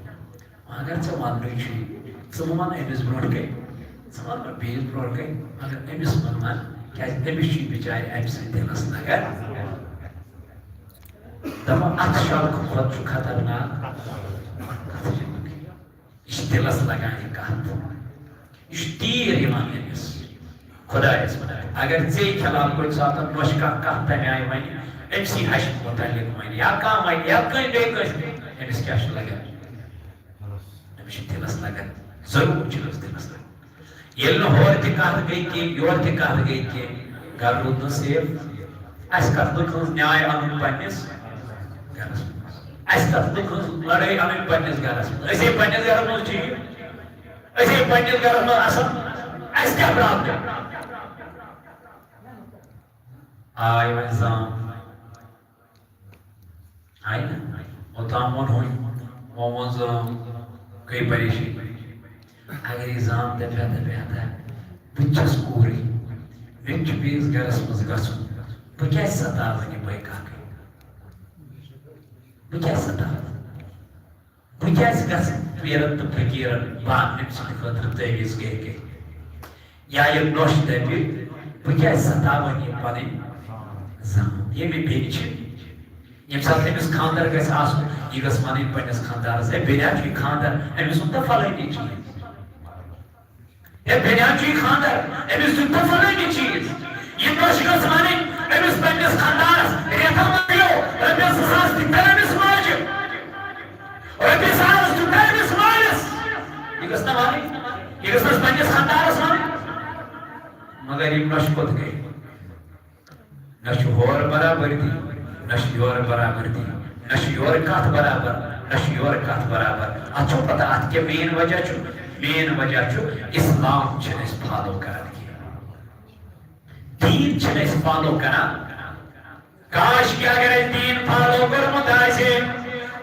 مگر ژےٚ وَننُے چھُے، ژٕ مہٕ وَن أمِس برونٛٹھ کَنہِ، ژٕ وَن نہٕ بیٚیِس برونٛٹھ کَنہِ، مگر أمِس مہٕ وَن، کیٛازِ أمِس چھُے بِچارِ اَمہِ سۭتۍ دِلَس لَگان۔ دَپان، اَتھ شَلکہٕ کھۄتہٕ چھُ خطرناک کَتھٕ چھِ۔ یہِ چھِ دِلَس لَگان یہِ کَتھ۔ یہِ چھُ تیٖر یِوان أمِس خۄدایَس۔ اگر ژےٚ خلاف کُنہِ ساتہٕ نۄشہِ کانٛہہ کَتھ تَمہِ آیہِ وَنہِ، أمۍ سٕے ہَشہِ مُتعلِق وَنہِ، یا کانٛہہ وَنہِ، یا کٲنٛسہِ بیٚیہِ کٲنٛسہِ، أمِس کیٛاہ چھُ لَگان؟ أمِس چھُ دِلَس لَگان، ضروٗر چھُ أمِس دِلَس لَگان۔ ییٚلہِ نہٕ ہورٕ تہِ کَتھ گٔے کینٛہہ، یورٕ تہِ کَتھ گٔے کینٛہہ، گَرٕ روٗد نہٕ safe۔ اَسہِ کَتھ لُکھ ہٕنٛز نیاے اَنُن پنٛنِس گَرَس منٛز؟ اَسہِ کَتھ لُکھ ہٕنٛز لَڑٲے اَنٕنۍ پنٛنِس گَرَس منٛز؟ أسے پنٛنِس گَرَس منٛز ٹھیٖک، أسے پنٛنِس گَرَس منٛز اَصٕل، اَسہِ کیٛاہ problem؟ آے وۄنۍ زام، آے نہ؟ اوٚتام ووٚن ہُمۍ، وۄنۍ ووٚن زام، گٔے پریشٲنی۔ اگر یہِ زام دَپہِ ہا، دَپہِ ہا، بہٕ تہِ چھَس کوٗرٕے، مےٚ چھُ بیٚیِس گرس منٛز گژھُن، بہٕ کیٛازِ ستاوَن یہِ بٲے کاکٕے؟ بہٕ کیٛازِ ستاوَن؟ بہٕ کیٛازِ گژھٕ پیرن تہٕ فقیرن باغنہٕ سٕنٛدِ خٲطرٕ تعویذ گرِ گرِ؟ یا یہِ نۄش دَپہِ، بہٕ کیٛازِ ستاوَن یہِ پنٕنۍ زامُت؟ ییٚمہِ بیٚنہِ چھِ، ییٚمہِ ساتہٕ تٔمِس خانٛدر گژھِ آسُن، یہِ گژھِ وَنٕنۍ پنٛنِس خانٛدارس، "ہے بیٚنہِ، اَتھ چھُ یہِ خانٛدر، أمِس ووٚن تہٕ فلٲنی چیٖز۔ ہے بیٚنہِ، اَتھ چھُ یہِ خانٛدر، أمِس دیُت تہٕ فلٲنی چیٖز۔" یہِ نۄش گژھِ وَنٕنۍ أمِس پنٛنِس خانٛدارس، "رٮ۪تھا مۄکلیو، رۄپیَس زٕ ساس دِتۍ أمِس ماجہِ، رۄپیہِ ساس دِتۍ أمِس مٲلِس۔" یہِ گژھِ نہ وَنٕنۍ، یہِ گژھِ نہ پنٛنِس خانٛدارس وَنٕنۍ۔ مگر یِم نۄشہِ کوٚت گٔے؟ نہ چھُ ہورٕ برابر دی، نہ چھُ یورٕ برابر دی، نہ چھُ یورٕ کتھ برابر، نہ چھُ یورٕ کتھ برابر۔ اتھ چھو پتہ، اتھ کیٛاہ مین وجہ چھُ؟ مین وجہ چھُ، اسلام چھِنہٕ أسۍ فالو کران کینٛہہ۔ دیٖن چھِنہٕ أسۍ فالو کران۔ کاش کہِ اگر اَسہِ دیٖن فالو کوٚرمُت آسہِ،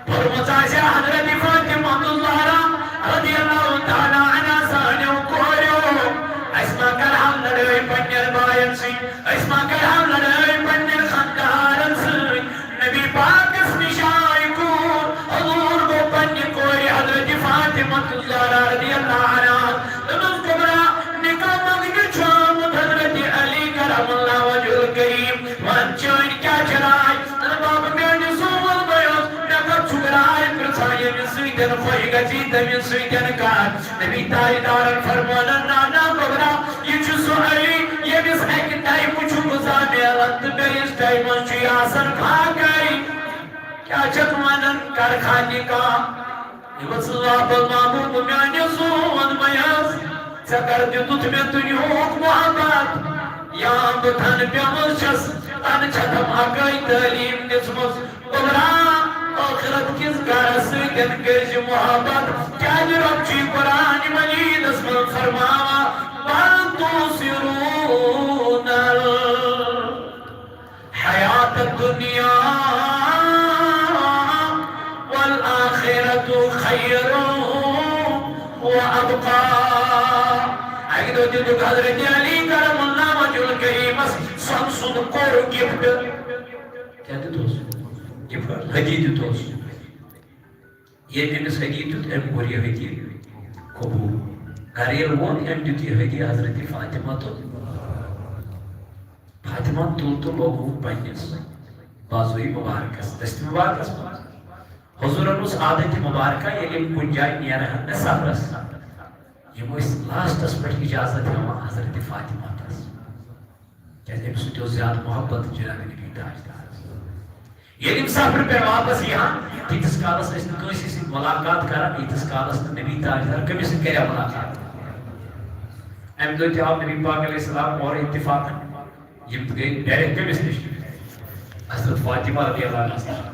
پوٚرمُت آسہِ حضرت فاطمہ الزہرا رضی اللہ تعالیٰ عنہا سانیو کوریو، اَسہِ ما کرہَن لڑٲے پننٮ۪ن باین سۭتۍ، أسۍ ما کرہَن لڑٲے پننٮ۪ن خاندارن سۭتۍ۔ نبی پاکس نِش آے کوٗر، حضور گوٚو پننہِ کورِ حضرت فاطمہ الزہرا رضی اللہ عنہا، دوٚپنس، "کبریٰ، نکاح منگنہِ چھُ آمُت حضرت علی کرم اللہ وجہ الکریم، وَن چٲنۍ کیٛاہ چھِ راے؟" تہٕ بابہٕ میٛانہِ زوٗن بٲیِس، مےٚ کَتھ چھُکھ راے پرٛژھان، ییٚمِس سۭتۍ خۄش گژھی، تٔمِس سۭتۍ کَر۔ نبی تاجدارن فرمونن، "نہ، نہ، گوٚبرا، یہِ چھُ سُہ علی، ییٚمِس اَکہِ ٹایمہٕ چھُ غذا میلان تہٕ بیٚیِس ٹایمَس چھُ یہِ آسان فاقے۔ کیٛاہ چھَکھ وَنان، کَر کھا نِکاح؟" یہِ ؤژھ واپس، بابہٕ، بہٕ میٛانہِ زوٗن بٲیِس، ژےٚ کَر دیُتُتھ مےٚ دُنیاہُک محبت؟ یا بہٕ تھن پیمٕژ چھَس، تَنہٕ چھَتھ اَکٲے تعلیٖم دِژمٕژ۔ گوٚبرا، ٲخرت کِس گرس سۭتۍ کٔرۍ زِ محبت، کیازِ رۄب چھُے قرآن مجیدس منٛز فرماوان، "بل تؤثرون الحیات الدنیا والآخرۃ خیر وابقیٰ۔" اکہِ دۄہ دِتُکھ حضرت علی کرم اللہ وجہ الکریمس سۄنہٕ سُنٛد کوٚر گفٹ۔ کیٛاہ دیُت اوس؟ گفٹ، ہدیہِ دیُت اوس۔ ییٚمۍ أمِس ہدیہِ دیُت، أمۍ کوٚر یہِ ہدیہِ قبوٗل۔ گرٕ ییٚلہِ ووت، أمۍ دیُت یہِ ہدیہِ حضرت فاطمہ تہٕ فاطمہ تُل تہٕ لوگُن پننِس بازوی مبارکس، دٔستی مبارکس منٛز۔ حضوٗرن اوس عادت مبارکہ، ییٚلہِ یِم کُنہِ جایہِ نیرٕ ہن نہ سفرس، یِم ٲسۍ لاسٹس پٮ۪ٹھ اجازت ہٮ۪وان حضرت فاطمہ تس۔ کیازِ أمِس سۭتۍ اوس زیادٕ محبت جناب نبی تاجدارس۔ ییٚلہِ یِم سفرٕ پٮ۪ٹھ واپس یی ہن، تیٖتِس کالس ٲسۍ نہٕ کٲنٛسہِ سۭتۍ مُلاقات کران، ییٖتِس کالس نہٕ نبی تاجدار کٔمِس سۭتۍ کرِ ہا مُلاقات۔ امہِ دۄہ تہِ آو نبی پاک علیہ السلام اورٕ اتفاقن، یِم تہِ گٔے ڈائریکٹ کٔمِس نِش؟ حضرت فاطمہ رضی اللہ عنہا۔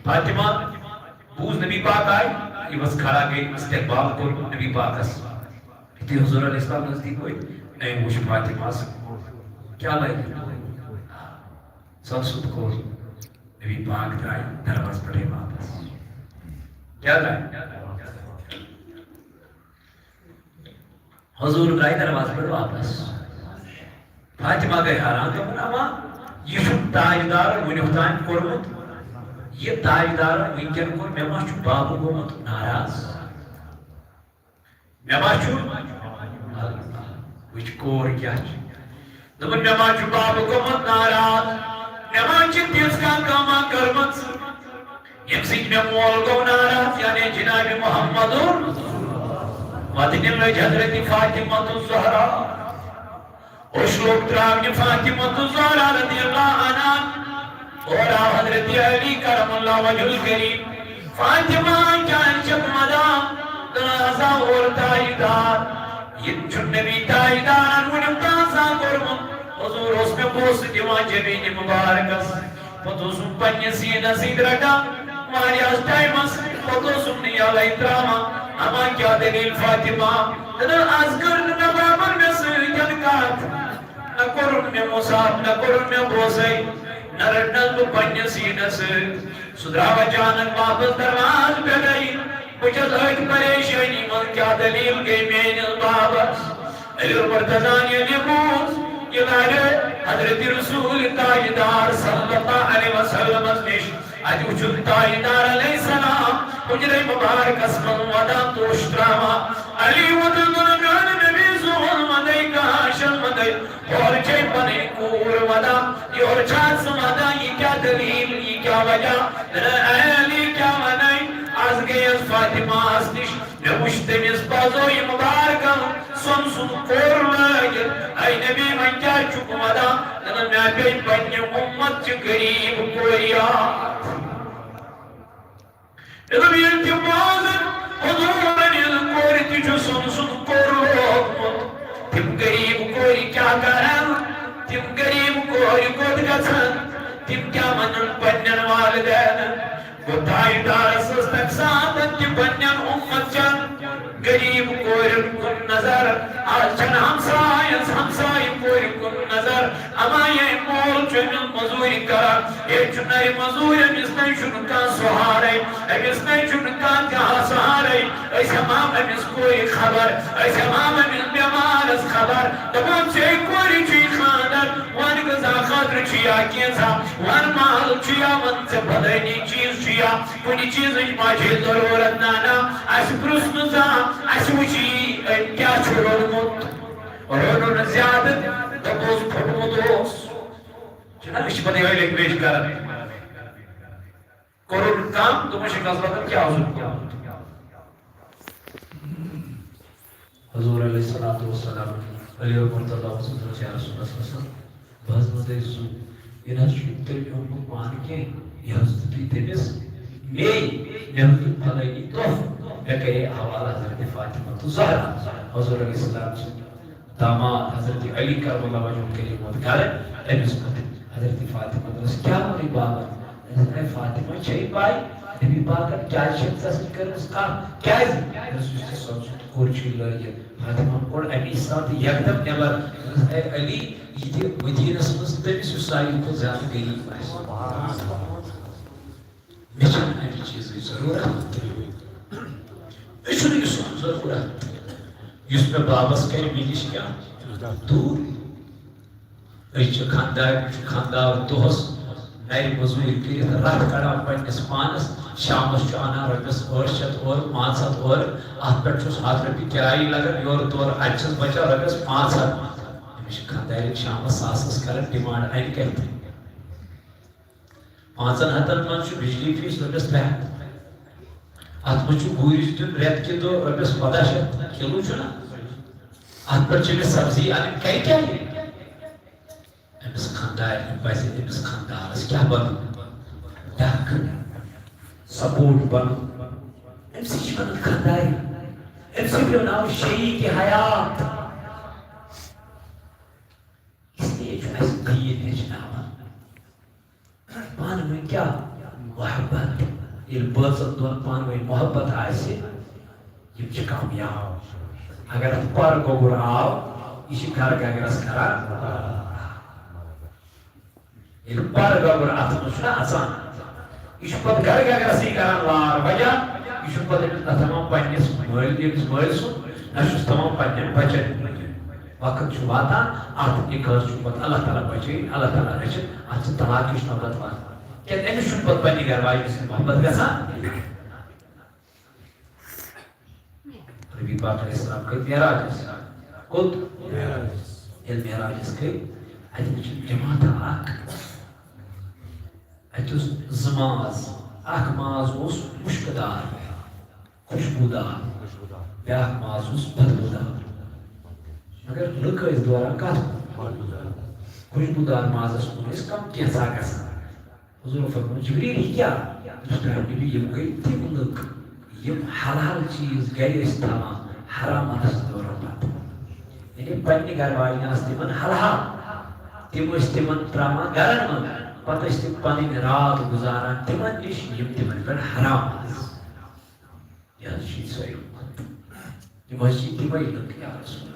فاطمہ بوٗز نبی پاک آے، یہِ ؤژھ کھڑا گٔے، استقبال کوٚر نبی پاکس۔ یُتھُے حضور علیہ السلام نزدیٖک وٲتۍ، أمۍ وٕچھ فاطمہس کیٛاہ لگہِ۔ سۄ سُہ کوٚر۔ نبی پاک درٛاے دروازٕ پٮ۪ٹھَے واپس۔ کیٛاہ درٛاے؟ حضور درٛاے دروازٕ پٮ۪ٹھ واپس۔ فاطمہ گٔے حٲران، دوٚپُن، "اما یہِ چھُ تاجدارن وٕنیُک تام کوٚرمُت، یہِ تاجدارن وٕنکٮ۪ن کوٚر، مےٚ ما چھُ بابہٕ گوٚمُت ناراض؟" مےٚ ما چھُ؟ وٕچھ کور کیٛاہ چھِ۔ دوٚپُن، "مےٚ ما چھُ بابہٕ گوٚمُت ناراض؟ مےٚ ما چھِ تِژھ کانٛہہ کٲمہ کٔرمٕژ، ییٚمہِ سۭتۍ مےٚ مول گوٚو ناراض، یعنی جناب محمد مدنی لٔج حضرت فاطمہ الزہرا۔ اوٚش لوٚگ ترٛاونہِ فاطمہ الزہرا رضی اللہ عنہا۔ اورٕ آو حضرت علی کرم اللہ وجہ الکریم۔ فاطمہ، کیٛازِ چھَکھ وَدان؟ تہٕ حض آو اورٕ تاجدار۔ یہِ چھُ نبی تاجدارن وٕنیُک تام زانٛہہ کوٚرمُت۔ حضور اوس مےٚ بوسہٕ دِوان جبیٖنہِ مُبارکس۔ پتہٕ اوسُم پننہِ سیٖنس سۭتۍ رٹان۔ واریاہس ٹایمس پتہٕ اوسُم نہٕ یَلَے ترٛاوان۔ اما کیٛاہ دٔلیٖل فاطمہ؟ تہٕ نہ، از کٔر نہٕ مےٚ بابن مےٚ سۭتۍ کتھ۔ نہ کوٚرُن مےٚ مُصاف، نہ کوٚرُن مےٚ بوسَے، نہ رٔٹنَس بہٕ پننِس سیٖنَس سۭتۍ۔ سُہ درٛاو اچانک واپس دروازٕ پٮ۪ٹھَے۔ بہٕ چھَس أتھۍ پریشٲنی منٛز، کیٛاہ دٔلیٖل گٔے میٛٲنِس بابَس؟ علی المرتضیٰ ییٚلہِ بوٗز، یہِ لارِ حضرت رسول تاجدار صلی اللہ علیہ وسلمس نِش۔ اتہِ وُچھُن تاجدار علیہ السلام حجرے مبارکس منٛز ودان توش تراوان۔ علی ووتُن، دوٚپُن، میانہِ نبی صٲبُن وندے کاشن وندے، ہورٕ چھے پنٕنۍ کوٗر ودان، یورٕ چھا ژٕ ودان، یہِ کیٛاہ دٔلیٖل، یہِ کیٛاہ وجہ؟ دوٚپُن، اے علی، کیٛاہ ونے؟ از گٔیس فاطمہ ہس نِش، مےٚ وُچھ تٔمِس پزو یہِ مبارکن سۄنہٕ سُنٛد کوٚر لٲگِتھ۔ اے نبی، وۄنۍ کیٛاہ چھُکھ ودان؟ دوٚپُن، مےٚ پیٚیہِ پننہِ اُمت چہِ غریٖب کورِ یاد۔ مےٚ دوٚپ، ییٚلہِ تِم بوزن، حضوٗرن ہٕنٛز کورِ تہِ چھُ سۄنہٕ سُنٛد کوٚر لوگمُت۔ تِم غریٖب کورِ کیٛاہ کرن؟ تِم غریٖب کورِ کوٚت گژھن؟ تِم کیٛاہ ونن پننٮ۪ن والدینن؟ گوٚو تاجدارس ٲس تمہِ ساتن تہِ پننٮ۪ن اُمت چٮ۪ن غریٖب کورٮ۪ن کُن نظر۔ از چھنہٕ ہمسایس ہمسایہِ کورِ کُن نظر۔ اما یہِ مول چھُ أمِس مٔزوٗرِ کران، ییٚتہِ چھُ نرِ مٔزوٗرۍ، أمِس نَے چھُنہٕ کانٛہہ سہارَے، أمِس نَے چھُنہٕ کانٛہہ تہِ سہارَے۔ أسۍ ہٮ۪مہٕ ہا أمِس کورِ خبر، أسۍ ہٮ۪مہٕ ہا أمِس بٮ۪مارَس خبر، دَپہٕ ہون، ژےٚ کورِ چھُے خانٛدر، وَن غذا خٲطرٕ چھُ یا کینٛژھا، وَن مال چھُ یا، وَن ژےٚ فلٲنی چیٖز چھُ یا کُنہِ چیٖزٕچ ما چھے ضروٗرت؟ نہ، نہ، اَسہِ پرُژھ نہٕ زانٛہہ، اَسہِ وٕچھ یی، أمۍ کیٛاہ چھُ روٚنمُت۔ روٚنُن زیادٕ، دوٚپُس پھوٚٹمُت اوس۔ چھُنہ، أسۍ چھِ پَتہٕ یِہوٚے لینگویج کران۔ کوٚرُن کم، دوٚپُن، شیخ نصرالدین کیٛاہ اوسُکھ کوٚرمُت؟ حضور علیہ الصلوۃ والسلام، علی اور مرتضیٰ اوس وَنان، یا رسول اللہ صلی اللہ علیہ وسلم، بہٕ حظ وَنہٕ تۄہہِ زُو، یہِ نہ حظ چھُنہٕ تٔمۍ اوٚنمُت پانہٕ کینٛہہ، یہِ حظ دیُت تٔمِس مے، مےٚ حظ دیُت فلٲنی تحفہٕ، مےٚ کَرے حوالہٕ حضرت فاطمہ تہٕ زہرا۔ حضور علیہ السلام سُنٛد داماد حضرت علی کرم اللہ وجہہ کٔرِتھ ووت گرٕ، أمِس ووٚن حضرت فاطمہ، دوٚپُس، کیٛاہ ووٚنُے بابن؟ دوٚپُس، اے فاطمہ، چھے پَے نبی پاکن کیٛازِ چھَنہٕ ژےٚ سۭتۍ کٔرمٕژ کَتھ؟ کیٛازِ؟ دوٚپُس، یُس ژےٚ سۄنہٕ سُنٛد کوٚر چھُے لٲگِتھ۔ فاطمہ کوٚڑ اَمی ساتہٕ یکدم نٮ۪بر۔ دوٚپُس، اے علی، یہِ دِ مدیٖنس منٛز تٔمِس یُس ساروی کھۄتہٕ زیادٕ غریٖب آسہِ۔ مےٚ چھَنہٕ اَمہِ چیٖزٕچ ضروٗرت۔ مےٚ چھُنہٕ یہِ سون ضروٗرت، یُس مےٚ بابس کرِ مےٚ نِش کیٛاہ دوٗر۔ أسۍ چھِ خانٛدارِ، چھُ خانٛدار دۄہس نرِ مٔزوٗرۍ کٔرِتھ رتھ کڑان پننِس پانس، شامس چھُ انان رۄپیس ٲٹھ شیٚتھ اورٕ، پانٛژھ ہتھ اورٕ، اتھ پٮ۪ٹھ چھُس ہتھ رۄپیہِ کِرایی لگان، یورٕ تورٕ، اتہِ چھِس بچان رۄپیس پانٛژھ ہتھ۔ أمِس چھِ خانٛدارٮ۪ن شامس ساسس کران ڈِمانڈ، انہِ کتہِ؟ پانٛژن ہتن منٛز چھُ بجلی فیس رۄپیس ترٛےٚ ہتھ۔ اتھ منٛز چھُ گوٗرِس دیُن رٮ۪تھ کہِ دۄہ رۄپیس پنٛداہ شیٚتھ، کِلوٗ چھُنہ؟ اتھ پٮ۪ٹھ چھِ أمِس سبزی انٕنۍ، کَرِ کیٛاہ یہِ؟ أمِس خانٛدارِ پزِ أمِس خانٛدارس کیٛاہ بنُن؟ ڈکھ، سپورٹ بنُن۔ أمِس چھِ ونان خانٛدارِ۔ أمِس چھِ ناو شریٖک حیات۔ اس لیے چھُ اَسہِ دیٖن ہیٚچھناوان۔ پانہٕ ؤنۍ کیٛاہ؟ محبت۔ ییٚلہِ بٲژن دۄن پانہٕ ؤنۍ محبت آسہِ، یِم چھِ کامیاب۔ اگر اَتھ پر گوٚبُر آو، یہِ چھِ گرٕ گگرس کران۔ ییٚلہِ پر گوٚبُر اَتھ منٛز چھُنہ اَژان، یہِ چھُ پتہٕ گرٕ گگرسٕے کران لار۔ وجہ، یہِ چھُ پتہٕ أمِس نہ تھاوان پننِس مٲلۍ، ییٚمِس مٲلۍ سُنٛد، نہ چھُس تھاوان پننٮ۪ن بچن۔ وقت چھُ واتان، اتھ نکاحس چھُ پتہٕ اللہ تعالیٰ بچٲیِن، اللہ تعالیٰ رٔچھِن، اتھ چھِ طلاقٕچ نوبت واتان۔ کیازِ أمِس چھُنہٕ پتہٕ پننہِ گرٕ واجنہِ سۭتۍ محبت گژھان۔ نبی پاک علیہ السلام گٔے معراجس۔ کوٚت؟ معراجس۔ ییٚلہِ معراجس گٔے، اتہِ وٕچھ جماعت اکھ۔ اتہِ اوس زٕ ماز، اکھ ماز اوس مُشکہٕ دار، خوشبوٗدار، بیٛاکھ ماز اوس بدبوٗدار۔ مگر لُکھ ٲسۍ دوران کتھ کُن؟ خوشبوٗدار مازس کُن ٲسۍ کم کینٛژھا گژھان۔ حضور فرموو، جبریل، یہِ کیٛاہ؟ دوٚپُس، میٛانہِ نبی، یِم گٔے تِم لُکھ، یِم حلال چیٖز گرِ ٲسۍ تھاوان، حرام ٲسۍ دوران پتہٕ۔ یعنی پننہِ گرٕ واجنہِ آسہٕ تِمن حلال، تِم ٲسۍ تِمن ترٛاوان گرن منٛز، پتہٕ ٲسۍ تِم پنٕنۍ راتھ گُزاران تِمن نِش، یِم تِمن پٮ۪ٹھ حرام ٲسۍ۔ یہِ حظ چھِ سٲری۔ تِم حظ چھِ تِمَے لُکھ، یا رسول اللہ۔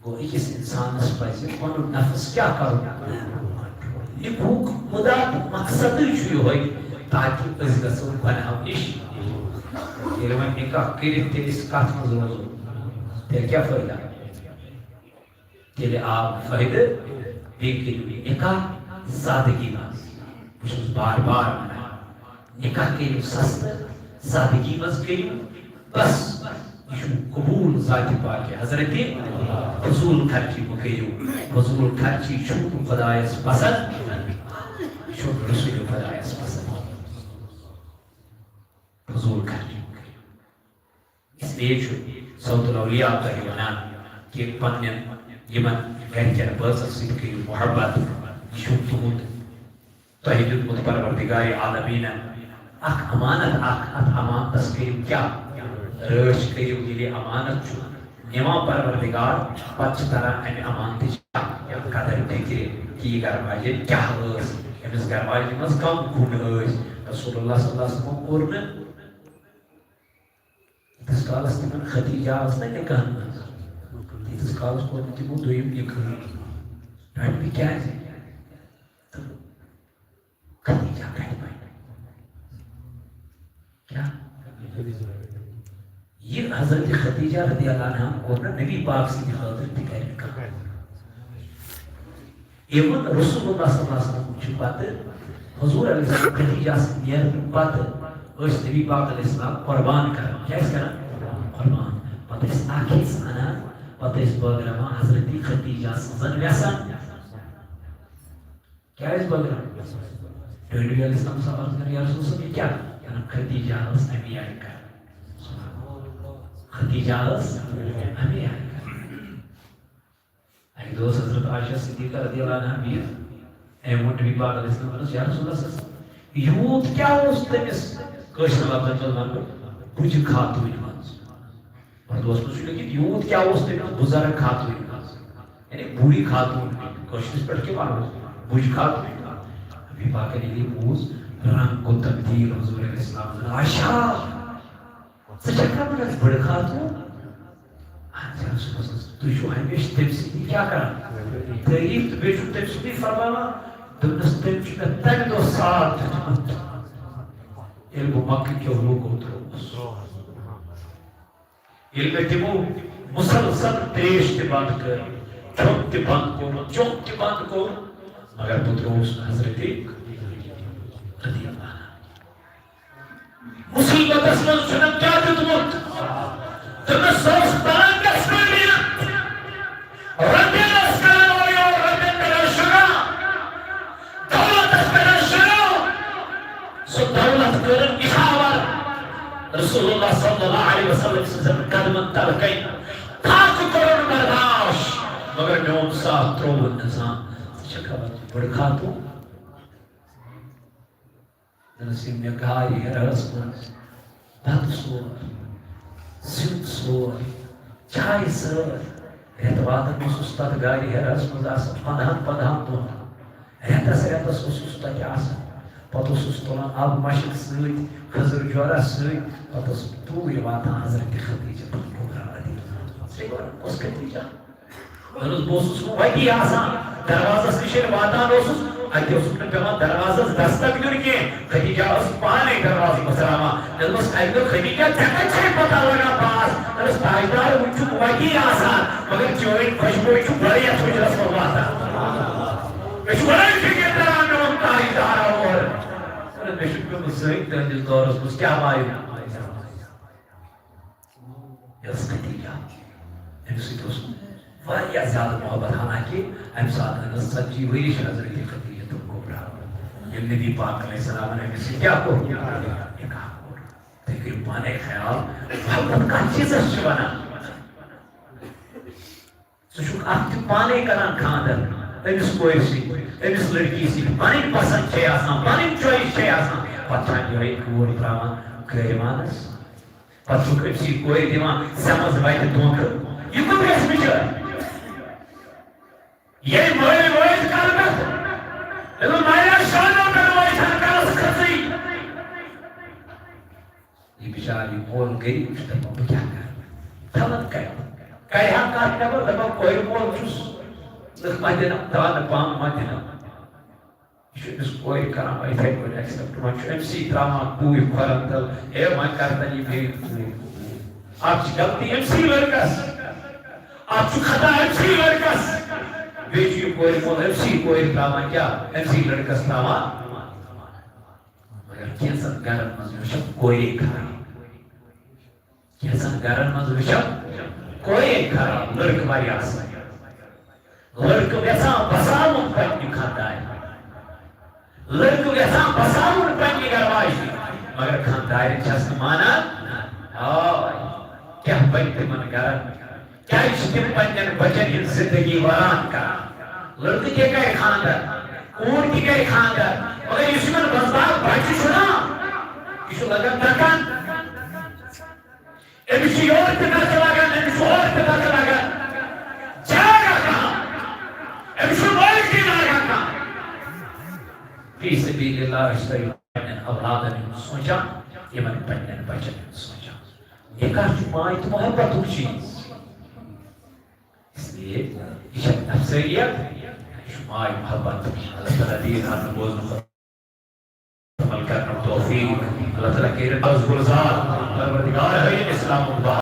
گوٚو، أکِس اِنسانَس پَزِ پَنُن نفس کیٛاہ کَرُن؟ یہِ بھوٗک مُدا تہٕ مقصدٕے چھُ یِہوٚے، تاکہِ أسۍ گژھو گۄناہو نِش۔ ییٚلہِ وۄنۍ نِکاح کٔرِتھ تیٚلہِ أسۍ کَتھ منٛز روزو، تیٚلہِ کیٛاہ فٲیدٕ؟ تیٚلہِ آو فٲیدٕ۔ بیٚیہِ کٔرِو یہِ نِکاح سادگی منٛز۔ بہٕ چھُس بار بار وَنان، نِکاح کٔرِو سستہٕ، سادگی منٛز کٔرِو۔ بس، یہِ چھُ قبوٗل ذاتِ پاکِ حضرتِ۔ فضوٗل خرچی مہٕ کٔرِو۔ فضوٗل خرچی چھُنہٕ خۄدایَس پسنٛد، یہِ چھُنہٕ رسول خۄدایَس پسنٛد۔ فضوٗل خرچی مہٕ کٔرِو۔ اس لیے چھُ صوت الاولیاء تۄہہِ وَنان کہِ پننٮ۪ن یِمن گرِکٮ۪ن بٲژن سۭتۍ کٔرِو محبت۔ یہِ چھُ تُہُنٛد، تۄہہِ دیُتمُت پروردگارِ عالمیٖنن اکھ امانت اکھ، اتھ امانتس کٔرِو کیٛاہ؟ رٲچھ کٔرِو۔ ییٚلہِ امانت چھُ نِوان پروردگار، پتہٕ چھِ تران امہِ امانتٕچ قدر فکرِ کہِ یہِ گرٕ واجٮ۪ن کیٛاہ ٲس، أمِس گرٕ واجہِ منٛز کم گُن ٲسۍ۔ رسول اللہ صلی اللہ علیہ وسلم کوٚر نہٕ تیٖتِس کالس تِمن خدیجہ ٲس نہ نِکاحن منٛز، تیٖتِس کالس کوٚر نہٕ تِمو دوٚیِم نِکاح۔ رَٹہِ مےٚ کیٛازِ؟ تہٕ خدیجہ کَتہِ بَنہِ؟ کیٛاہ؟ یہِ حضرت خدیجہ رضی اللہ عنہا کوٚر نہٕ نبی پاک سٕنٛدِ خٲطرٕ تہِ گرِ نِکاح۔ Even رسول اللہ صلی اللہ علیہ وسلم چھُ پتہٕ حضور علیہ السلام خدیجہ سٕنٛدِ نیرنہٕ پتہٕ ٲسۍ نبی پاک علیہ السلام قربان کران۔ کیٛاہ ٲسۍ کران؟ قربان۔ پتہٕ ٲسۍ اکھ حصہٕ انان، پتہٕ ٲسۍ بٲگراوان حضرت خدیجہ سٕنٛزن وٮ۪سن۔ کیٛاہ ٲسۍ بٲگراوان؟ ٹٲٹھۍ علیہ السلام صاحب عرض کران، یا رسول اللہ، یہِ کیٛاہ؟ کران، خدیجہ ٲس اَمی آیہِ کران۔ خدیجہ ٲس اَمی آیہِ کران۔ اَکہِ دۄہ ٲس حضرت عائشہ صدیقہ رضی اللہ عنہا بِہِتھ۔ أمۍ ووٚن نبی پاک علیہ السلام، دوٚپنَس، یا رسول اللہ صلی اللہ علیہ وسلم، یوٗت کیٛاہ اوس تٔمِس، کٲشرٮ۪ن لفظن منٛز وَنہٕ بہٕ، بُجہِ خاتوٗنہِ منٛز؟ اردوس منٛز چھُ لیکھِتھ، یوٗت کیٛاہ اوس تٔمِس بُزرگ خاتوٗنہِ منٛز؟ یعنی بوٗڑھی خاتوٗن، کٲشرِس پٮ۪ٹھ کیٛاہ وَنو، بُجہِ خاتوٗن۔ نبی پاکن ییٚلہِ یہِ بوٗز، رنٛگ گوٚو تبدیٖل حضور علیہ السلام۔ عائشہ! ژٕ چھَکھ نا وٕنکٮ۪س بٔڑ خاتوٗن؟ اہن حظ، یا رسول اللہ، تُہۍ چھِو ہمیشہِ تٔمۍ سٕنٛدی کیٛاہ کران؟ تعریٖف تہٕ بیٚیہِ چھِو تٔمۍ سٕنٛدی فرماوان۔ دوٚپنَس، تٔمۍ چھُ مےٚ تَمہِ دۄہ ساتھ دیُتمُت، ییٚلہِ بہٕ مکہٕ کیو لوٗکو ترٛووُس۔ ییٚلہِ مےٚ تِمو مُسلسل ترٛیش تہِ بنٛد کٔر، کھیوٚن تہِ بنٛد کوٚر، چیوٚن تہِ بنٛد کوٚر، مگر بہٕ ترٛووُس نہٕ حضرت رضی اللہ عنہ۔ مُصیٖبتس منٛز چھُنہٕ کیٛاہ دیُتمُت؟ دوٚپنَس، سُہ اوس تنگ گژھان۔ رۄپیہِ ٲس کران اورٕ یور، رۄپیہِ کران شُراہ، دولتس کران شُراہ۔ سُہ دولت کٔرٕن نِشاور رسول اللہ صلی اللہ علیہ وسلم سٕنٛزن قدمن تل کَنہِ۔ پھاکہٕ کوٚرُن برداش، مگر میون ساتھ ترٛووُن نہٕ زانٛہہ۔ ژٕ چھَکھ خبر بٔڑ خاتوٗن؟ دوٚپنَس، ییٚلہِ مےٚ گارِ ہِرٲس منٛز بَتہٕ سور، سیُن سور، چاے سٲر، رٮ۪تہٕ وادن اوسُس تَتھ گارِ ہِرٲس منٛز آسان پنٛدہَن پنٛدہَن دۄہَن۔ رٮ۪تَس رٮ۪تَس اوسُس تَتہِ آسان۔ پَتہٕ اوسُس تُلان آبہٕ مَشٕک سۭتۍ، کھٔزٕر جورہ سۭتۍ، پَتہٕ اوسُس توٗرۍ واتان حضرت خدیجہ تُل کُبرا رضی اللہ عنہا۔ ژےٚ وَن، کۄس خدیجہ؟ مےٚ دوٚپُس، بہٕ اوسُس وۄنۍ وَتی آسان، دروازَس نِش ییٚلہِ واتان اوسُس، اَتہِ اوسُکھ نہٕ پٮ۪وان دروازَس دستک دیُن کینٛہہ۔ خدیجہ ٲس پانَے دروازٕ بژراوان۔ مےٚ دوٚپمَس، اَکہِ دۄہ، خدیجہ، ژےٚ کَتہِ چھے پَتہ لَگان پاس؟ مےٚ دوٚپمَس، تاجدار، وٕنہِ چھُکھ وَتی آسان، مگر چٲنۍ خۄشبوے چھُ بَرِ یَتھ حُجرَس منٛز واتان۔ مےٚ چھُ وَنان فِکِر تَران، میون تاجدار آو اورٕ۔ مےٚ دوٚپ، مےٚ چھُ پیوٚمُت سۭتۍ تُہٕنٛدِس دورَس منٛز، کیٛاہ مایوٗس۔ یۄس خدیجہ، أمِس سۭتۍ اوس واریاہ زیادٕ محبت، حالانکہ اَمہِ ساتہٕ ٲس ژتجی ؤری چھِ حضرت خدیجہ تُل کُبرا۔ ییٚلہِ نبی پاک علیہ السلامن أمِس سۭتۍ کیٛاہ کوٚر؟ نکاح کوٚر۔ تُہۍ کٔرِو پانے خیال، محبت کتھ چیٖزس چھِ ونان؟ ژٕ چھُکھ اکھ تہِ پانے کران خانٛدر أمِس کورِ سۭتۍ، أمِس لڑکی سۭتۍ، پنٕنۍ پسند چھے آسان، پنٕنۍ choice چھے آسان، پتہٕ چھا یِہوٚے کوٗر تراوان کٲرِوانس؟ پتہٕ چھُکھ أمۍ سٕے کورِ دِوان سمجھ وتہِ دھوکہٕ۔ یہِ کُس گژھِ بِچٲر؟ ییٚلہِ مٲلۍ وٲتۍ کلہٕ پٮ۪ٹھ، ییٚلہِ مایا شانو پٮ۪ٹھ وٲتۍ ہن کلس کھٔژٕے۔ یہِ بِچار، یہِ مول غریب چھُ دپان، بہٕ کیٛاہ کرٕ؟ دپان کرِ، کرِ ہا کتھ نٮ۪بر، دپان کورِ مول چھُس، لُکھ ما دِنم، دانہٕ پانہٕ ما دِنم۔ یہِ چھُ أمِس کورِ کران وۄنۍ یِتھَے پٲٹھۍ accept۔ وۄنۍ چھُ أمۍ سٕے ترٛاوان پوٗرٕ کھۄرن تل، ہے، وۄنۍ کر تہٕ یہِ میٛٲنۍ کوٗر۔ اَتھ چھِ غلطی أمۍ سٕے لڑکس، اَتھ چھُ خطا أمۍ سٕے لڑکس۔ کورِ مول أمۍ سٕے کورِ ترٛاوان کیٛاہ؟ أمۍ سٕے لٔڑکَس ترٛاوان۔ مگر کینٛژَن گَرَن منٛز وٕچھو کورے خراب۔ کینٛژَن گَرَن منٛز وٕچھو کورے خراب، لٔڑکہٕ واریاہ اَصٕل۔ لٔڑکہٕ یَژھان بَساوُن پنٛنہِ خانٛدارِ۔ لٔڑکہٕ یَژھان بَساوُن پنٛنہِ گَرٕ واجنہِ، مگر خانٛدارِ چھَس نہٕ مانان۔ آ، کیٛاہ بَنہِ تِمَن گَرَن؟ کیٛازِ چھِ تِم پنٛنٮ۪ن بَچَن ہِنٛز زِندگی ویران کَران؟ لٔڑکہٕ تہِ کَرِ خانٛدَر، کوٗر تہِ کَرِ خانٛدَر، مگر یُس یِمَن بَزباب بَچہٕ چھُ نا، یہِ چھُ لَگان دَکَن۔ أمِس چھُ یورٕ تہِ دَکہٕ لَگان، أمِس چھُ ہورٕ تہِ دَکہٕ لَگان۔ جاے کَم۔ أمِس چھُ مٲلۍ تہِ لاگان کَم۔ فی سبیل اللہ، أسۍ تھٲیِو پنٛنٮ۪ن اولادَن ہُنٛد سونٛچان، یِمَن پنٛنٮ۪ن بَچَن ہُنٛد سونٛچان۔ نِکاح چھُ ماے تہٕ محبتُک چیٖز۔ اس لیے یہِ چھےٚ افسٲنیت، یہِ چھُ ماے محبت۔ اللہ تعالیٰ دِیِن ہَنہٕ بوزنہٕ خٲطرٕ عمل کرنُک توفیق۔ اللہ تعالیٰ کٔرِن از گُلزار، پروردگار ہٲیِن اسلامُک بہار۔